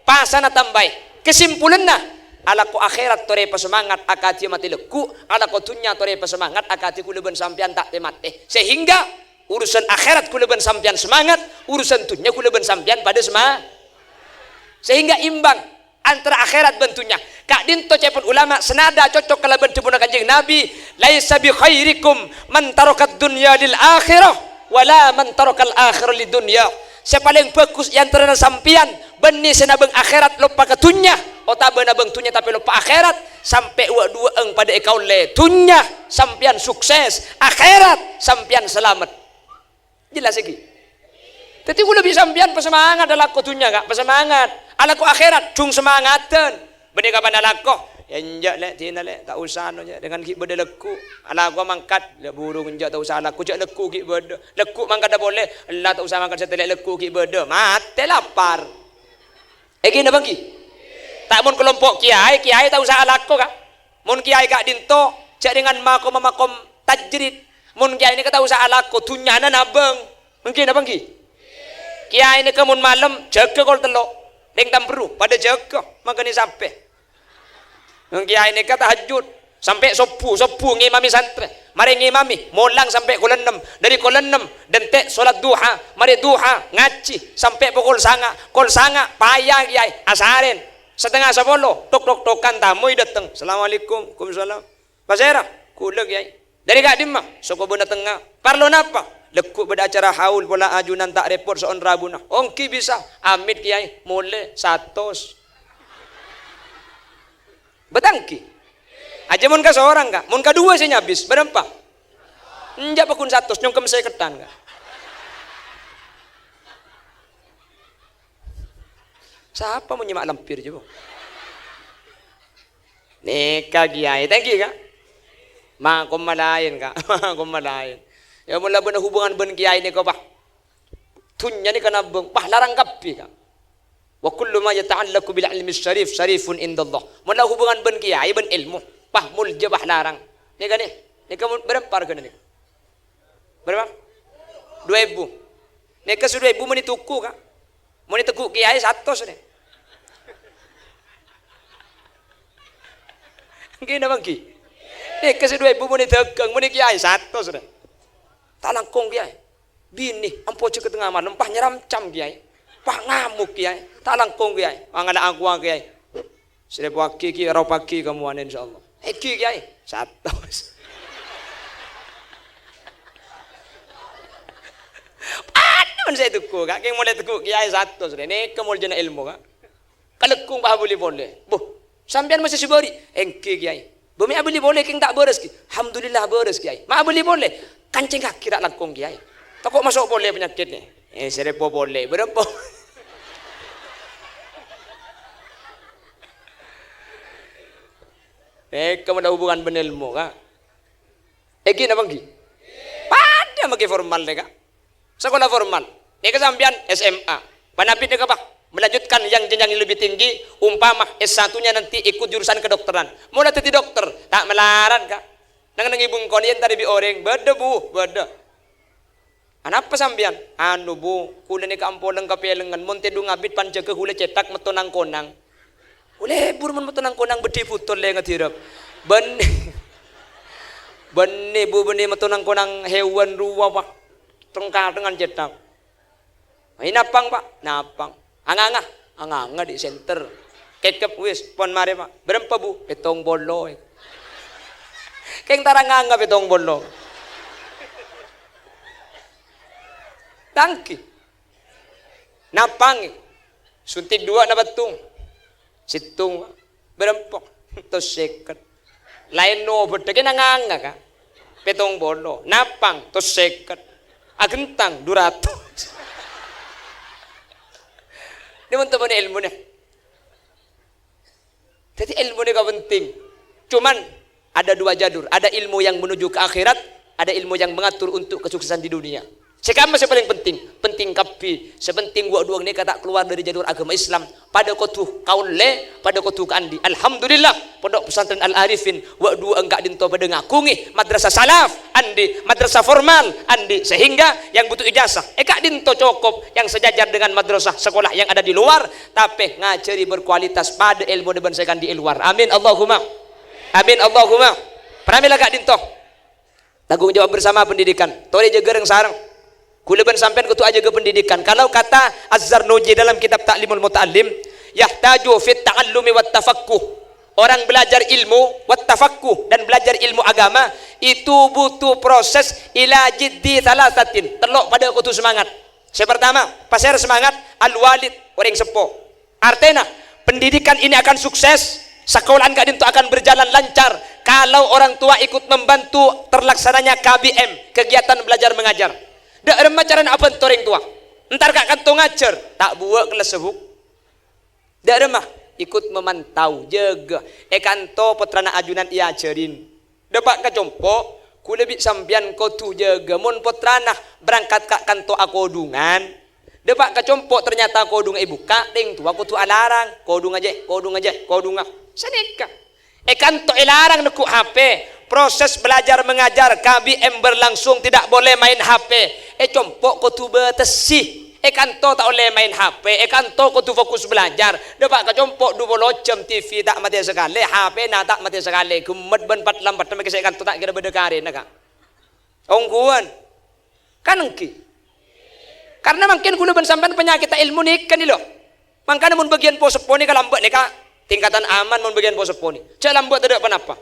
pasana tambâi. Kasimpulanna, alako akhèrat torè pasemangat akadhi matè lagghu', alako dunnya torè pasemangat akadhi kaulâ bân sampèyan ta' tè-matè. Sehingga urusan akhèrat kaulâ bân sampèyan semangat, urusan dunnya kaulâ bân sampèyan padâ sema-, sehingga imbang antara akhèrat bân dunnya. Ka'dinto ca'èpon ulama, sanada cocok kalabân dhâbuna Kanjeng Nabi, "Laisa bi khairikum man tarakad dunya lil akhirah, wala man tarakal akhirah lid dunya." Sè palèng bhâghus è antarana sampèyan bânnè sè nabâng akhèrat loppa ka dunnya, otabâ nabâng dunnya tapè loppa akhèrat, sampè' wâ'-duwâ'âng padâ èkaollè. Dunnya sampèyan sukses, akhèrat sampèyan salamet. Jelas iki? Dhâddhi kaulâ bi' sampèyan pasemangat alako dunnya, Ka', pasemangat. Alako akhèrat, dhung semangaddhân. Bânnè kapan alako? "Yâ, enjâ', Lè', dina, Lè', ta' osa, no, jâ', dengan ghi' bâdâ lagghu'." Alako mangkat, "Lè', burung, enjâ', ta' osa alako, jâ' lagghu' ghi' bâdâ." Lagghu' mangkadhâ polè, "Ella, ta' osa mangkat satèya, Lè', lagghu' ghi' bâdâ." Matè lapar. Èngghi napa èngghi? Ta' mon kalompo' kèyaè, kèyaè ta' osa alako, Ka'. Mon kèyaè ka'dinto, jâ' dengan makomma makom tajrid. Mon kèyaè nèka ta' osa alako, dunnyana nabâng. Èngghi napa èngghi? Kèyaè nèka mon malem, jâgâ kol tello'. Rèng Tamberru, padâ jâgâ, makanè sampè. Mon kèyaè nèka tahajjud, sampè' sobbhu, sobbhu ngimami santrè. Marè ngimami, molang sampè' kol ennem. Dâri kol ennem, dântè' solat duha. Marè duha, ngajhi, sampè' pokol sanga'. Kol sanga', paya kèyaè, asarèn. Satengnga sapolo, tok-tok-tokan tamoy dâteng. "Assalamualaikum." "Waalaikumsalam." "Pasèra?" "Kaulâ, Kèyaè." "Dâri ka'dimma?" "Soko Bâna Tengnga." "Parlo napa?" "Lagghu' bâdâ acara haul pola ajunan ta' rèpot so'on rabuna." "Oh, èngghi bisa." "Amit, Kèyaè." "Molè satos." Bâtanggi. Ajâ mon kasorang, Ka'. Mon kaduwâ sè nyabis, bârâmpa? Enjâ' paggun satos, nyongkem sèkettan, Ka'. Sapa mon nyèma' lampir, jâ, Bu? Nèka kèyaè, ta' èngghi, Ka'? Makomma laèn, Ka'. Makomma laèn. Yâ, mon la bâdâ hubungan bân kèyaè nèka, Pak. Dunnya nèka nabâng, Pak, larang kabbhi, Ka'. "Wa kullu ma yata'allaqu bil ilmi syarif, syarifun indallah." Mon la hubungan bân kèyaè, bân èlmo, Pak, moljâ, Pak, larang. Nèka, nè-, nèka mon-, bârâmpa arghâna nèka? Bârâmpa? Duwâ èbu. Nèka sè duwâ èbu mon ètoku, Ka'. Mon ètegghu' kèyaè satos, nè. Èngghi napa èngghi? Nèka sè duwâ èbu mon èdâgâng, mon è kèyaè satos, nè. Ta' langkong kèyaè. Binè, ampo jâ' ka tengnga malem, pas nyèramcam kèyaè. Pas ngamuk, Kèyaè. Ta' langkong, Kèyaè. Mangala aqua, Kèyaè. Sè lèbât paghi, Kèyaè, ro paghi kamowana, insyaallah. Èngghi, Kèyaè. Satos. Padâ mon sè ètegghu', Ka'. Kèng molaè tegghu' Kèyaè satos, rè. Nèka moljâna èlmo, Ka'. Kalèkung pas abâli polè. Buh, sampèyan massè sè bâri'? Èngghi, Kèyaè. Bâ mè' abâli polè, kèng ta' bârâs, ghi. Alhamdulillah, bârâs, Kèyaè. Ma' abâli polè? Kancèngngaghi ta' langkong, Kèyaè. Tako' maso' polè panyakèt, nè. Eh, sè lèbât polè. Bârâmpo. Eh, kamola hubungan bân èlmo, Ka'. Èngghi napa èngghi? Padâ makè formal, nèka. Sakola formal. Nèka sampèyan S M A. Panabit nèka, Pak, melanjutkan yang jenjang yang lebih tinggi, umpama S satu-nya nanti ikut jurusan kedokteran. Mola dhâddhi dokter, ta' malarat, Ka'. Neng-enneng èbungkona èntar bi' orèng. Bâdâ, Bu, bâdâ. Anapa sampèyan? Anu, Bu, kaulâ nèka ampon kapèlengngan, mon tèdung abit pan jâgâ kaulâ cètak metto nang-konang. Ollè bur mon metto nang-konang beddhi butol lè ngadirep. Bânnè, bânnè, Bu, bânnè metto nang-konang hèwan rowa, Pak. Teng-kathengan cètak. Ayo napang, Pak. Napang. Anganga. Anganga di' senter. Kèkkep wis, pon marè, Pak. Bârâmpa, Bu? Pèttong polo. Kèng tara nganga pèttong polo. Tanggi. Napang. Suntik duwâ' napa ttung? Sèttong, Pak. Bârâmpa? Tos sèket. Laèn nobâddhâ kèng anganga, Ka'. Pèttong polo. Napang, tos sèket. Aghentang, du ratos. Nè mon teppa'na èlmona. Dhâddhi èlmo nèka penting. Cuman ada dua jalur, ada ilmu yang menuju ke akhirat, ada ilmu yang mengatur untuk kesuksesan di dunia. Sè kamma sè palèng penting? Penting kabbhi. Sè penting wâ' duwâ' nèka ta' kalowar dâri jalur aghâma Islam. Padâ kodhu kaollè, padâ kodhu kaandi'. Alhamdulillah, Pondok Pesantren Al Arifin wâ' duwâ' ka'dinto padâ ngaghungè madrasah salaf andi', madrasah formal andi', sehingga yang butuh ijazah è ka'dinto cokop yang sejajar dengan madrasah sekolah yang ada di luar, tapè ngajhâri berkualitas padâ èlmona bân sè èkaandi' è luar. Amin, Allahumma. Amin, Allahumma. Pramèla ka'dinto. Tanggung jawab bersama pendidikan. Torè jâgâ rèng-sarèng. Kaulâ bân sampèyan kodhu ajâgâ pendidikan. Kalau kata Az-Zarnuji dalam kitab Ta'limul Muta'allim, "Yahtaju fit ta'allumi wat tafaqquh." Orang belajar ilmu, wat tafaqquh, dan belajar ilmu agama, itu butuh proses ila jiddi thalathatin. Tello' padâ kodhu semangat. Sè partama, pasèra semangat? Al-walid, orèng seppo. Artèna, pendidikan ini akan sukses, sakola'an ka'dinto akan berjalan lancar kalau orang tua ikut membantu terlaksananya K B M, kegiatan belajar mengajar. Dâ' remma carana abhânto orèng towa? Entar ka' kanto ngajhâr, ta' buwâ' kellassa, Bu. Dâ' remma ikut memantau, jâgâ. È kanto pottrana ajunan èajhârin. Dâpa' ka compo', kaulâ bi' sampèyan kodhu jâgâ mon pottrana berangkat ka' kanto akodhungan. Dâpa' ka compo' ternyata kodhungnga èbukka', rèng towa kodhu alarang, "Kodhungnga, jâ', kodhungnga, jâ', kodhungnga." Sanèka. È kanto èlarang neggu' H P, proses belajar mengajar K B M berlangsung tidak boleh main H P. È compo' kodhu bâtessè. È kanto ta' ollè main H P, è kanto kodhu fokus belajar. Dâpa' ka compo' du polo jam T V ta' matè sakalè, H P-na ta' matè sakalè, ghemmet bân pat-lampetta makè sè è kanto ta' kèra bâdâ karèna, Ka'. Ongghuwân. Kan èngghi. Karna mangkèn kaulâ bân sampèyan panyakètta èlmo nèka nè, lo. Mangkana mon bâgiyân po-seppo nèka lambâ' nèka tingkatan aman mon bâgiyân po-seppo nè. Jhâ' lambâ' tadâ' ponapa.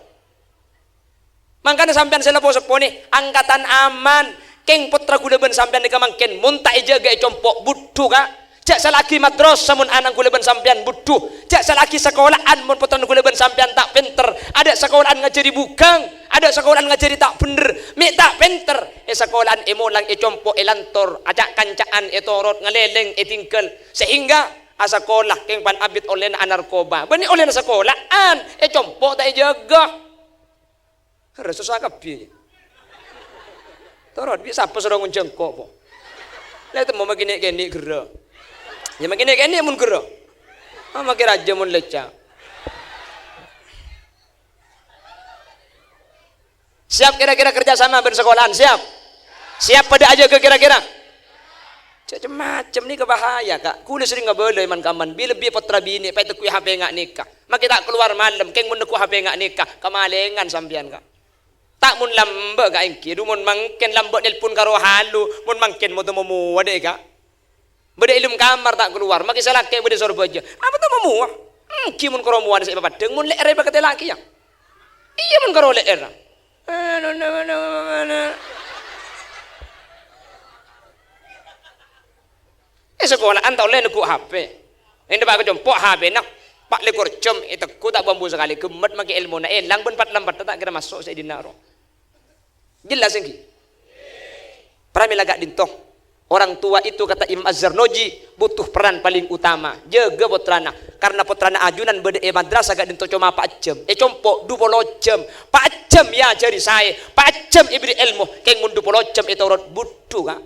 Mangkana sampèyan sè la po-seppo nè, angkatan aman. Kèng pottra kaulâ bân sampèyan nèka mangkèn, mon ta' èjâgâ è compo' budhu, Ka'. Jhâ' sala'aghi madrasah mon ana'na kaulâ bân sampèyan budhu. Jhâ' sala'aghi sakola'an mon pottrana kaulâ bân sampèyan ta' pènter. Adâ' sakola'an ngajhâri bhughâng, adâ' sakola'an ngajhâri ta' bhendher, mè' ta' pènter. È sakola'an èmolang, è compo' èlantor, aca'-kanca'an ètorot, ngalèlèng ètinggal. Sehingga asakola kèng pan abit ollèna anarkoba. Bânnè ollèna sakola'an, è compo' ta' èjâgâ. Ghârrâ sossa kabbhi. Torot, bi' sapa soro ngonjhâ engko', po? La ètemmo makè nè'-kènè' ghârrâ. Yâ makè nè'-kènè' mon ghârrâ. Ah, makè rajâ mon lèca'. Siap kira-kira kerja sama bân sakola'an? Siap? Siap padâ ajâgâ kira-kira? Cem-macem nèka bahaya, Ka'. Kaulâ serrèng abâlâ è man-kamman, bi-, lebbi pottra binè' pas ètegghu'i H P nga' nèka. Makè ta' kalowar malem, kèng mon negghu' H P nga' nèka, kamalèngan sampèyan, Ka'. Ta' mon lambâ', Ka', èngghi. Dhu, mon mangkèn lambâ' nelpon karo halu, mon mangkèn mo-, temmo mowa dâ', Ka'. Bâdâ è dâlem kamar ta' kalowar, make sè lakè' bâdâ sor bâjâ. Apa ta' mamowa? Èngghi mon karo mowana sè èpapaddhâng, mon lè'èrra èpakatèla'aghi, yâ. Iyâ, mon karo lè'èrra. È sakola'an ta' ollè neggu' H P. Èngghi pas ka compo' H P-na. Pa' lèkor jam ètegghu' ta' bu-ambu sakalè. Ghemmet make èlmona, èlang bân pat-lampetta ta' kèra maso' sè è dinna' rowa. Jelas èngghi? Pramèla ka'dinto. Orang tua itu, kata Imam Az-Zarnuji, butuh peran paling utama. Jâgâ pottrana. Karena pottrana ajunan bâdâ è madrasah ka'dinto coma pa' jam. È compo' du polo jam. Pa' jam èajhâri saè. Pa' jam èberri' èlmo. Kèng mon du polo jam ètorot budhu, Ka'.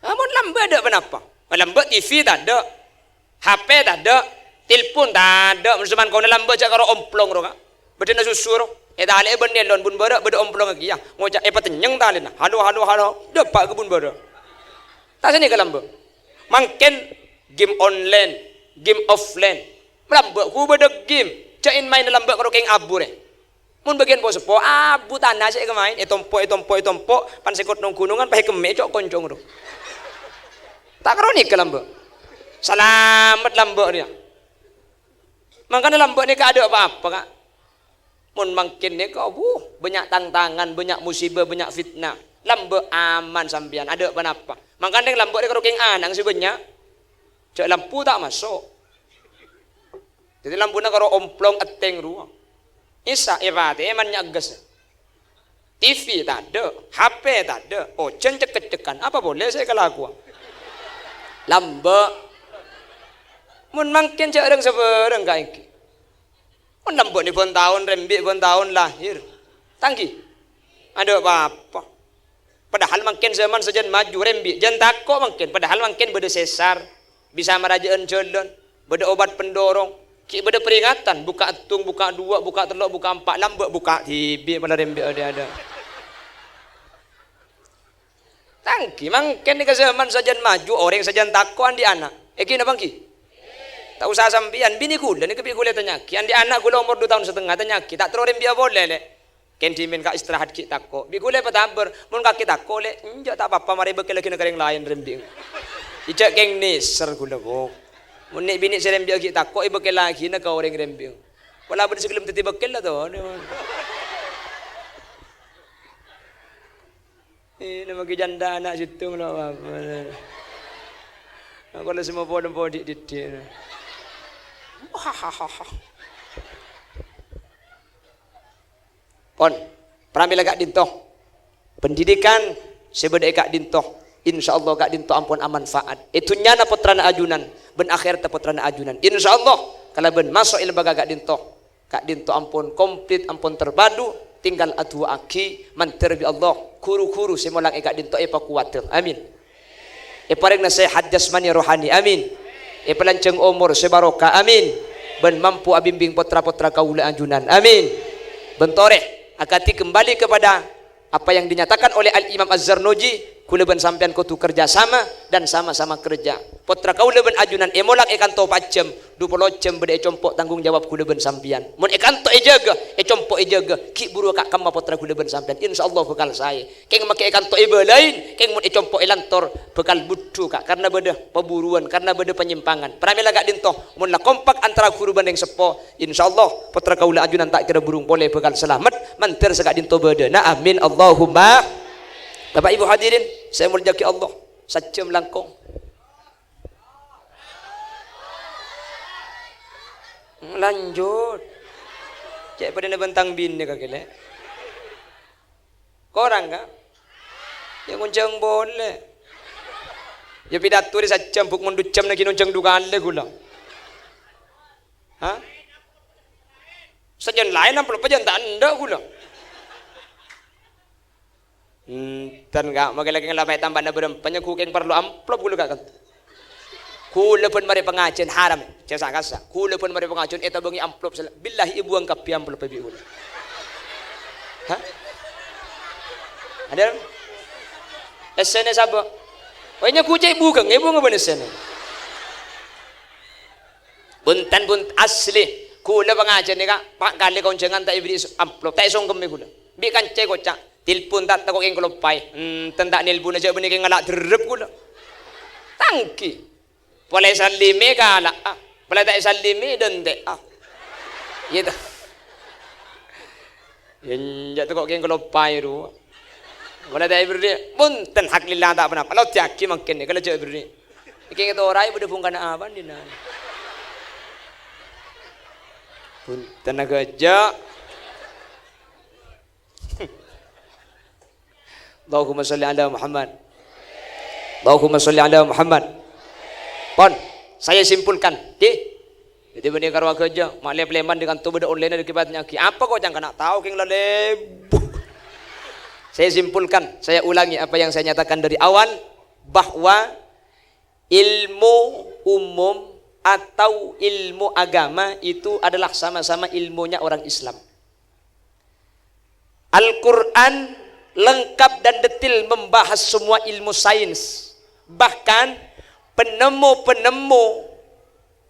Amon lambâ' adâ' ponapa? Lambâ' T V tadâ', H P tadâ', tilpon tadâ', mon saman kaulâ lambâ' jhâ' karo omplong rowa, Ka'. Bâddhâna susu rowa, ètalè'è bân nèlon bun bârâ' bâdâ omplong kèya. Ngoca' èpatennyeng talèna, "Halo, halo, halo," dâpa' ka bun bârâ'. Ta' sanèka lambâ'. Mangkèn game online, game offline. Lambâ' ghu bâdâ game, jhâ' èn-maènna lambâ' karo kèng abu rè. Mon bâgiyân po-seppo, abu tana sè èkamaèn, ètompo', ètompo', ètompo', pan sèkot nong-ghunongan, pas èkemmè'è co'-konco' rowa. Ta' karo nèka lambâ'. Salamet lambâ' rèya. Mangkana lambâ' nèka adâ' pa-apa, Ka'. Mon mangkèn nèka, wuh, bânnya' tangtangan, bânnya' musibah, bânnya' fitnah. Lambâ' aman sampèyan, adâ' ponapa. Mangkana lambâ' rè karo kèng ana'na sè bânnya'. Jhâ' lampu ta' maso'. Dhâddhi lampuna karo omplong èttèng rowa. Isa èpatè'è man nya'aggas. T V tadâ', H P tadâ', ojhân cek-keccekan. Apa polè sè èkalakowa? Lambâ'. Mon mangkèn jhâ' rèng-sabhârâng kaèngghi. Mon lambâ' nè bân taon, rembi' bân taon lahir. Ta' èngghi? Adâ' pa-apa. Padahal mangkèn zaman sajân maju, rembi' jân tako' mangkèn. Padahal mangkèn bâdâ sesar, bisa marajâ'ân jhâlân, bâdâ obat pendorong, ghi' bâdâ peringatan, buka' èttung, buka' duwâ', buka' tello', buka' empa', lambâ' buka' dhibi' pala rembi' adâ'-adâ'. Ta' èngghi, mangkèn nèka zaman sajân maju, orèng sajân tako' andi' ana'. Èngghi napa èngghi? Ta' osa sampèyan, binè kaulâ nèka bi' kaulâ ètanya'aghi, andi' ana' kaulâ omor du taon satengnga, ètanya'aghi, ta' terro rembi'â polè, Lè'? Kèng dhimèn Ka' istirahat ghi' tako'. Bi' kaulâ èpatabâr, mon kakè tako', Lè', enjâ' ta' pa-apa, marè èbâkkèllaghi ka orèng laèn rembi'ân. Jhâ' kèng nèser kaulâ, Bu. Mon nè'-binè' sè rembi'â ghi' tako', èbâkkèllaghi ka orèng rembi'ân. Pola bâdâ sè ghellem dhâddhi bâkkèlla, to. Eh, nama ghi' jhândhâ ana' sèttong la apa-apa. Aku la semua podo-podo di-, di-, di-. Pon, pramèla ka'dinto. Pendidikan sè bâdâ è ka'dinto, insyaallah ka'dinto ampon amanfaat. È dhunnyana pottrana ajunan, bân akhèratta pottrana ajunan. Insyaallah, kalabân maso' è lembaga ka'dinto, Ka'dinto ampon komplit, ampon terpadu, tinggal adu'aaghi, mandhâr bi' Allah, ghuru-ghuru sè molang è ka'dinto èpakowadhâ. Amin. Èparèngana sehat jasmani rohani. Amin. Èpalanjhâng omor sè barokah. Amin. Bân mampu abimbing pottra-pottra kaulâ ajunan. Amin. Bân torè, akadhi kembali kepada apa yang dinyatakan oleh Al-Imam Az-Zarnuji, kaulâ bân sampèyan kodhu kerja sama dan sama-sama kerja. Pottra kaulâ bân ajunan èmolang è kanto pa' jhâm, du polo jhâm bâdâ è compo' tanggung jawab kaulâ bân sampèyan. Mon è kanto èjâgâ, è compo' èjâgâ, ghi' bhuru ka' kemma pottra kaulâ bân sampèyan. Insyaallah bhâkal saè. Kèng makè è kanto èbâlâi, kèng mon è compo' èlantor, bhâkal budhu ka', karna bâdâ pabhuruwân, karna bâdâ panyèmpangan. Pramèla ka'dinto, mon la kompak antara ghuru bân rèng seppo, Insyaallah, pottra kaulâ ajunan ta' kèra burung polè bhâkal salamet, mandhâr saka'dinto bâdâna. Amin, Allahumma. Bapak Ibu hadirin, sè èmoljâ'aghi Allah, sajjhâm langkong. Lanjut. Cè' padâna bân tang binè kakè, Lè'. Korang, Ka'? Yâ, ngonjhâng polè. Yâ, pidato rè sajjhâm, Bu', mon du jhâm naghi ngonjhâng du kalè ghulâ. Hah? Sajân laèn amplop, pajân ta' endâ' ghulâ. Enten, Ka', makè lakè' la mè' tambâna bârâmpa nyaghukèng parlo amplop ghulâ, Ka', kan. Ghulâ bân marè pangajhiyân haram, jhâ' sa-kasa. Ghulâ bân marè pangajhiyân ètabângi amplop sala-, billahi èbuwâng kabbhi amploppè bi' ghulâ. Hah? Adâ? Essèna sabâ? Wè nyaghu cè' bugâng, èbuwâng bân essèna. Bhunten, bhun-, asli. Ghulâ pangajhiyân nèka, pa' kalè konjhângan ta' èberri' s-, amplop, ta' èsongkemmè ghulâ. Bi' kanca èkoca', "Tilpon ta' tako' kèng kaloppaè." Enten ta' nelponna jhâ' bânnè kèng ngala' derrep ghulâ. Tanggi. Polè èsallèmè kala'a. Polè ta' èsallèmè dântè'a. Iyâ, ta? Enjâ' tako' kèng kaloppaè rowa. Polè ta' èberri', bhunten, hak lillah ta' ponapa. La oddhiyâghi mangkèn, kala jhâ' èberri'. Kèng ètoraè bâdâ bhungkana apa, Dina? Bhunten, aghâjâ'. Allahumma sholli ala Muhammad. Allahumma sholli ala Muhammad. Pon, saya simpulkan, ghi. Dhâddhi bânnè karo aghâjâ', ma' lep-leman dâri kanto bâdâ online dâri kèbât nyagi. Apa kok cangkana tao kèng la lebu? Saya simpulkan, saya ulangi apa yang saya nyatakan dari awal, bahwa ilmu umum atau ilmu agama itu adalah sama-sama ilmunya orang Islam. Al-Quran lengkap dan detil membahas semua ilmu sains. Bahkan penemu-penemu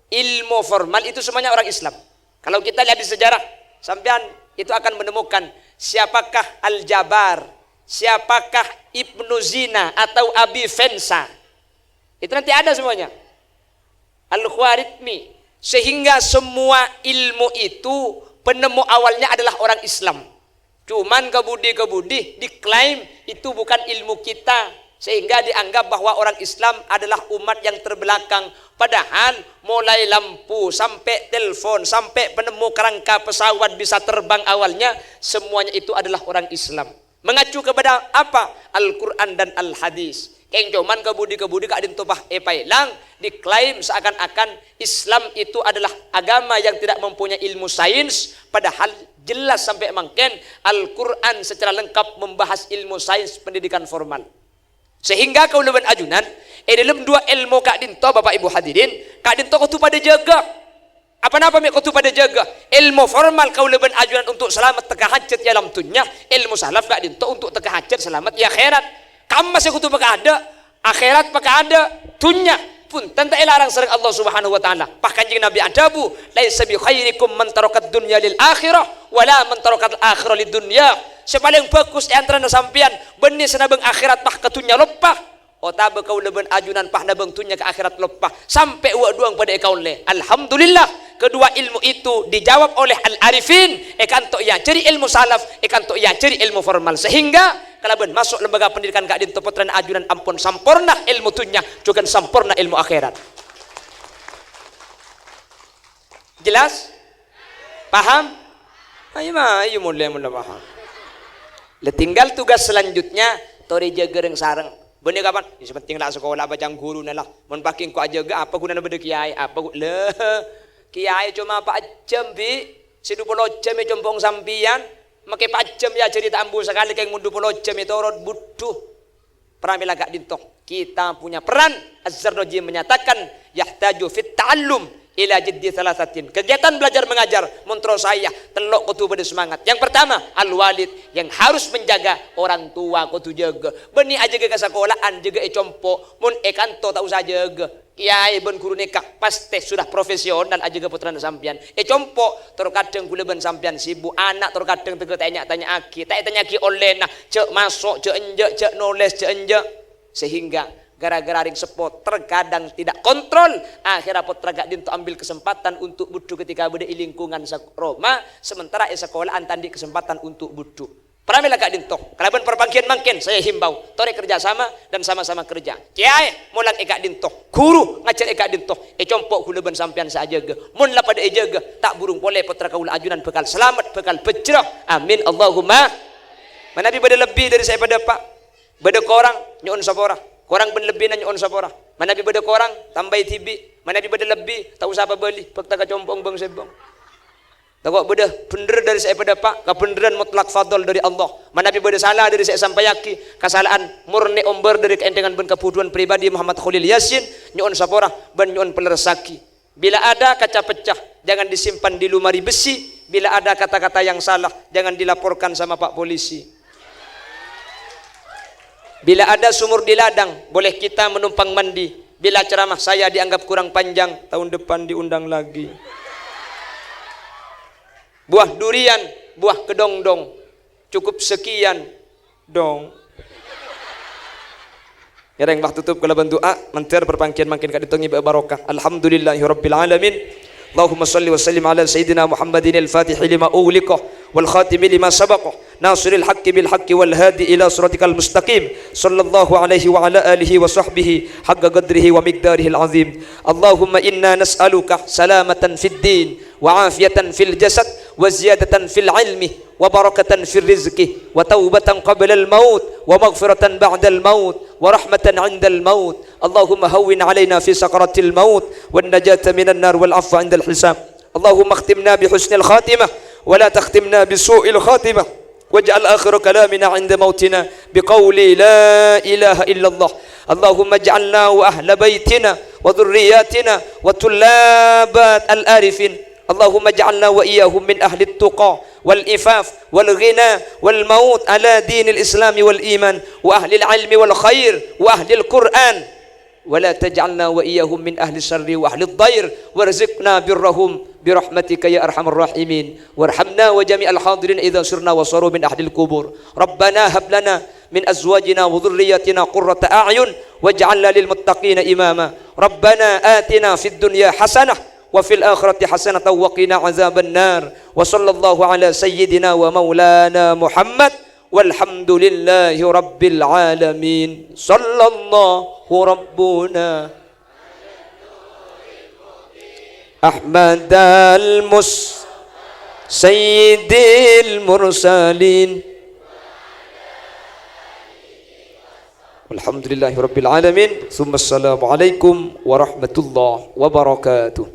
ilmu formal itu semuanya orang Islam. Kalau kita lihat di sejarah, sampean itu akan menemukan siapakah Al-Jabar, siapakah Ibnu Sina atau Avicenna. Itu nanti ada semuanya. Al-Khwarizmi. Sehingga semua ilmu itu penemu awalnya adalah orang Islam. Cuman ka budi-ka budi diklaim itu bukan ilmu kita, sehingga dianggap bahwa orang Islam adalah umat yang terbelakang. Padahal mulai lampu sampai telepon, sampai penemu kerangka pesawat bisa terbang awalnya, semuanya itu adalah orang Islam. Mengacu kepada apa? Al-Quran dan Al-Hadis. Kèng coman ka budi-ka budi ka'dinto pas èpaèlang, diklaim seakan-akan Islam itu adalah agama yang tidak mempunyai ilmu sains, padahal jelas sampai mangkèn Al-Quran secara lengkap membahas ilmu sains pendidikan formal. Sehingga kaulâ bân ajunan, è dâlem dua èlmo ka'dinto, Bapak Ibu hadirin, ka'dinto kodhu padâ jâgâ. Apa-napa mè' kodhu padâ jâgâ. Èlmo formal kaulâ bân ajunan untuk salamet tekka hajat è alam dunnya, èlmo salaf ka'dinto untuk tekka hajat salamet è akhèrat. Kamma sè kodhu pakaadâ', akhèrat pakaadâ', dunnya. Bhunten ta' èlarang sareng Allah Subhanahu wa Ta'ala. Pas Kanjeng Nabi adhâbu, "Laisa bi khairikum man tarakad dunya lil akhirah, wala man tarakal akhirah lid dunya." Sè palèng bhâghus è antarana sampèyan, bânnè sè nabâng akhèrat pas ka dunnya loppa. Otabâ kaulâ bân ajunan pas nabâng dunnya ka akhèrat loppa, sampè' wâ' duwâng padâ èkaollè. Alhamdulillah, kedua ilmu itu dijawab oleh al-arifin, è kanto èajhâri èlmo salaf, è kanto èajhâri èlmo formal. Sehingga kalabân maso' lembaga pendidikan ka'dinto pottrana ajunan ampon samporna èlmo dunnya, jhughân samporna èlmo akhèrat. Jelas? Paham? Ayo, ma-, ayo, molè, molè paham. Lah, tinggal tugas selanjutnya, torè jâgâ rèng-sarèng. Bânnè kapan? Ya, sè penting la sakola, bâcang ghuruna la. Mon paghi' engko' ajâgâ, apa ghunana bâdâ kèyaè? Apa ghu-, lè, kèyaè coma pa' jhâm, Bi'. Sè du polo jhâm è compo'na sampèyan. Makè pa' jhâm èajhâri ta' ambu sakalè, kèng mon du polo jhâm ètorot, budhu. Pramèla ka'dinto, kita punya peran. Az-Zarnuji menyatakan, "Yahtaju fit ta'allum ila jiddi thalathatin." Kegiatan belajar mengajar, mon terro saè, tello' kodhu padâ semangat. Yang pertama, al-walid, yang harus menjaga, orang tua kodhu jâgâ. Bânnè ajâgâ ka sakola'an, jâgâ è compo'. Mon è kanto ta' osa jâgâ. Kèyaè bân ghuru nèka pastè sudah profesional ajâgâ pottrana sampèyan. È compo', terkadang kaulâ bân sampèyan sibuk, ana' terkadang tegghâ ta' ènya-tanya'aghi, ta' ètanya'aghi ollèna, jhâ' maso', jhâ' enjâ', jhâ' nolès, jhâ' enjâ'. Sehingga gara-gara rèng seppo terkadang tidak kontrol, akhirnya pottra ka'dinto ambil kesempatan untuk budhu ketika bâdâ è lingkungan sak-, roma, sementara è sakola'an ta' andi' kesempatan untuk budhu. Pramèla ka'dinto, kalabân parpangghiyân mangkèn saya himbau, torè kerja sama dan sama-sama kerja. Kèyaè molang è ka'dinto, ghuru ngajhâr è ka'dinto, è compo' kaulâ bân sampèyan sè ajâgâ. Mon la padâ èjâgâ, ta' burung polè pottra kaulâ ajunan bhâkal salamet, bhâkal bhâjjhrâ. Amin, Allahumma. Manabi bâdâ lebbi dâri sè èpadâpa', bâdâ korang, nyo'on sapora. Korang bân lebbina nyo'on sapora. Manabi bâdâ korang, tambâi dhibi'. Manabi bâdâ lebbi, ta' osa pabâli, bhâkta ka compo'na bâng-sèbâng. Tako' bâdâ bhendher dâri sè èpadâpa', kabhendherran mutlak fadl dâri Allah. Manabi bâdâ sala dâri sè èsampayaghi, kasala'an mornè ombâr dâri kaèntengan bân kabhudhuwân pribadi Muhammad Kholil Yasin, nyo'on sapora bân nyo'on palerressaghi. Bila ada kaca pecah, jangan disimpan di lemari besi. Bila ada kata-kata yang salah, jangan dilaporkan sama Pak Polisi. Bila ada sumur di ladang, boleh kita menumpang mandi. Bila ceramah saya dianggap kurang panjang, tahun depan diundang lagi. Buah durian, buah kedondong. Cukup sekian, dong. Ngèrèng, wah, totop kalabân du'a, mandhâr parpangghiyân mangkèn ka'dinto ngibâ'â barokah. Alhamdulillahirabbil alamin. Allahumma shalli wa sallim ala sayyidina Muhammadin al-fatihi lima ughliqa wal khatimi lima sabaqa, nasiril haqqi bil haqqi wal hadi ila siratikal mustaqim. Sallallahu alaihi wa ala alihi wa sahbihi haqqa qadrihi wa miqdarihil azim. Allahumma inna nas'aluka salamatan fid din wa afiyatan fil jasad wa ziyadatan fil ilmi wa barakatan fir rizqi wa taubatan qablal maut wa maghfiratan ba'dal maut wa rahmatan 'indal maut. Allahumma hawwin 'alaina fi sakaratil maut wan najata minan nar wal 'afwa 'indal hisab. Allahumma akhtimna bi husnil khatimah wa la takhtimna bi su'il khatimah. Waj'al akhira kalamina 'inda mautina bi qauli la ilaha illallah. Allahumma ij'alna wa ahla baitina wa dhurriyyatina wa tullabat al-arifin. Allahumma ij'alna wa iyyahum min ahlit tuqa wal ifaf wal ghina wal maut ala dinil islami wal iman wa ahlil ilmi wal khair wa ahlil Qur'an. Wa la taj'alna wa iyyahum min ahli syarri wa ahli dhair, warzuqna birrahum bi rahmatika ya arhamar rahimin. Warhamna wa jami'al hadirin idza sirna wa saru min ahlil qubur. Rabbana hab lana min azwajina wa dhurriyyatina qurrata a'yun waj'alna lil muttaqina imama. Rabbana atina fid dunya hasanah wa fil akhirati hasanatan wa qina adzaban nar. Wa sallallahu ala sayyidina wa maulana Muhammad. Walhamdulillahi rabbil alamin. Sallallahu rabbuna Ahmadal mus-, sayyidil mursalin. Walhamdulillahi rabbil alamin. Tsumma assalamualaikum warahmatullahi wabarakatuh.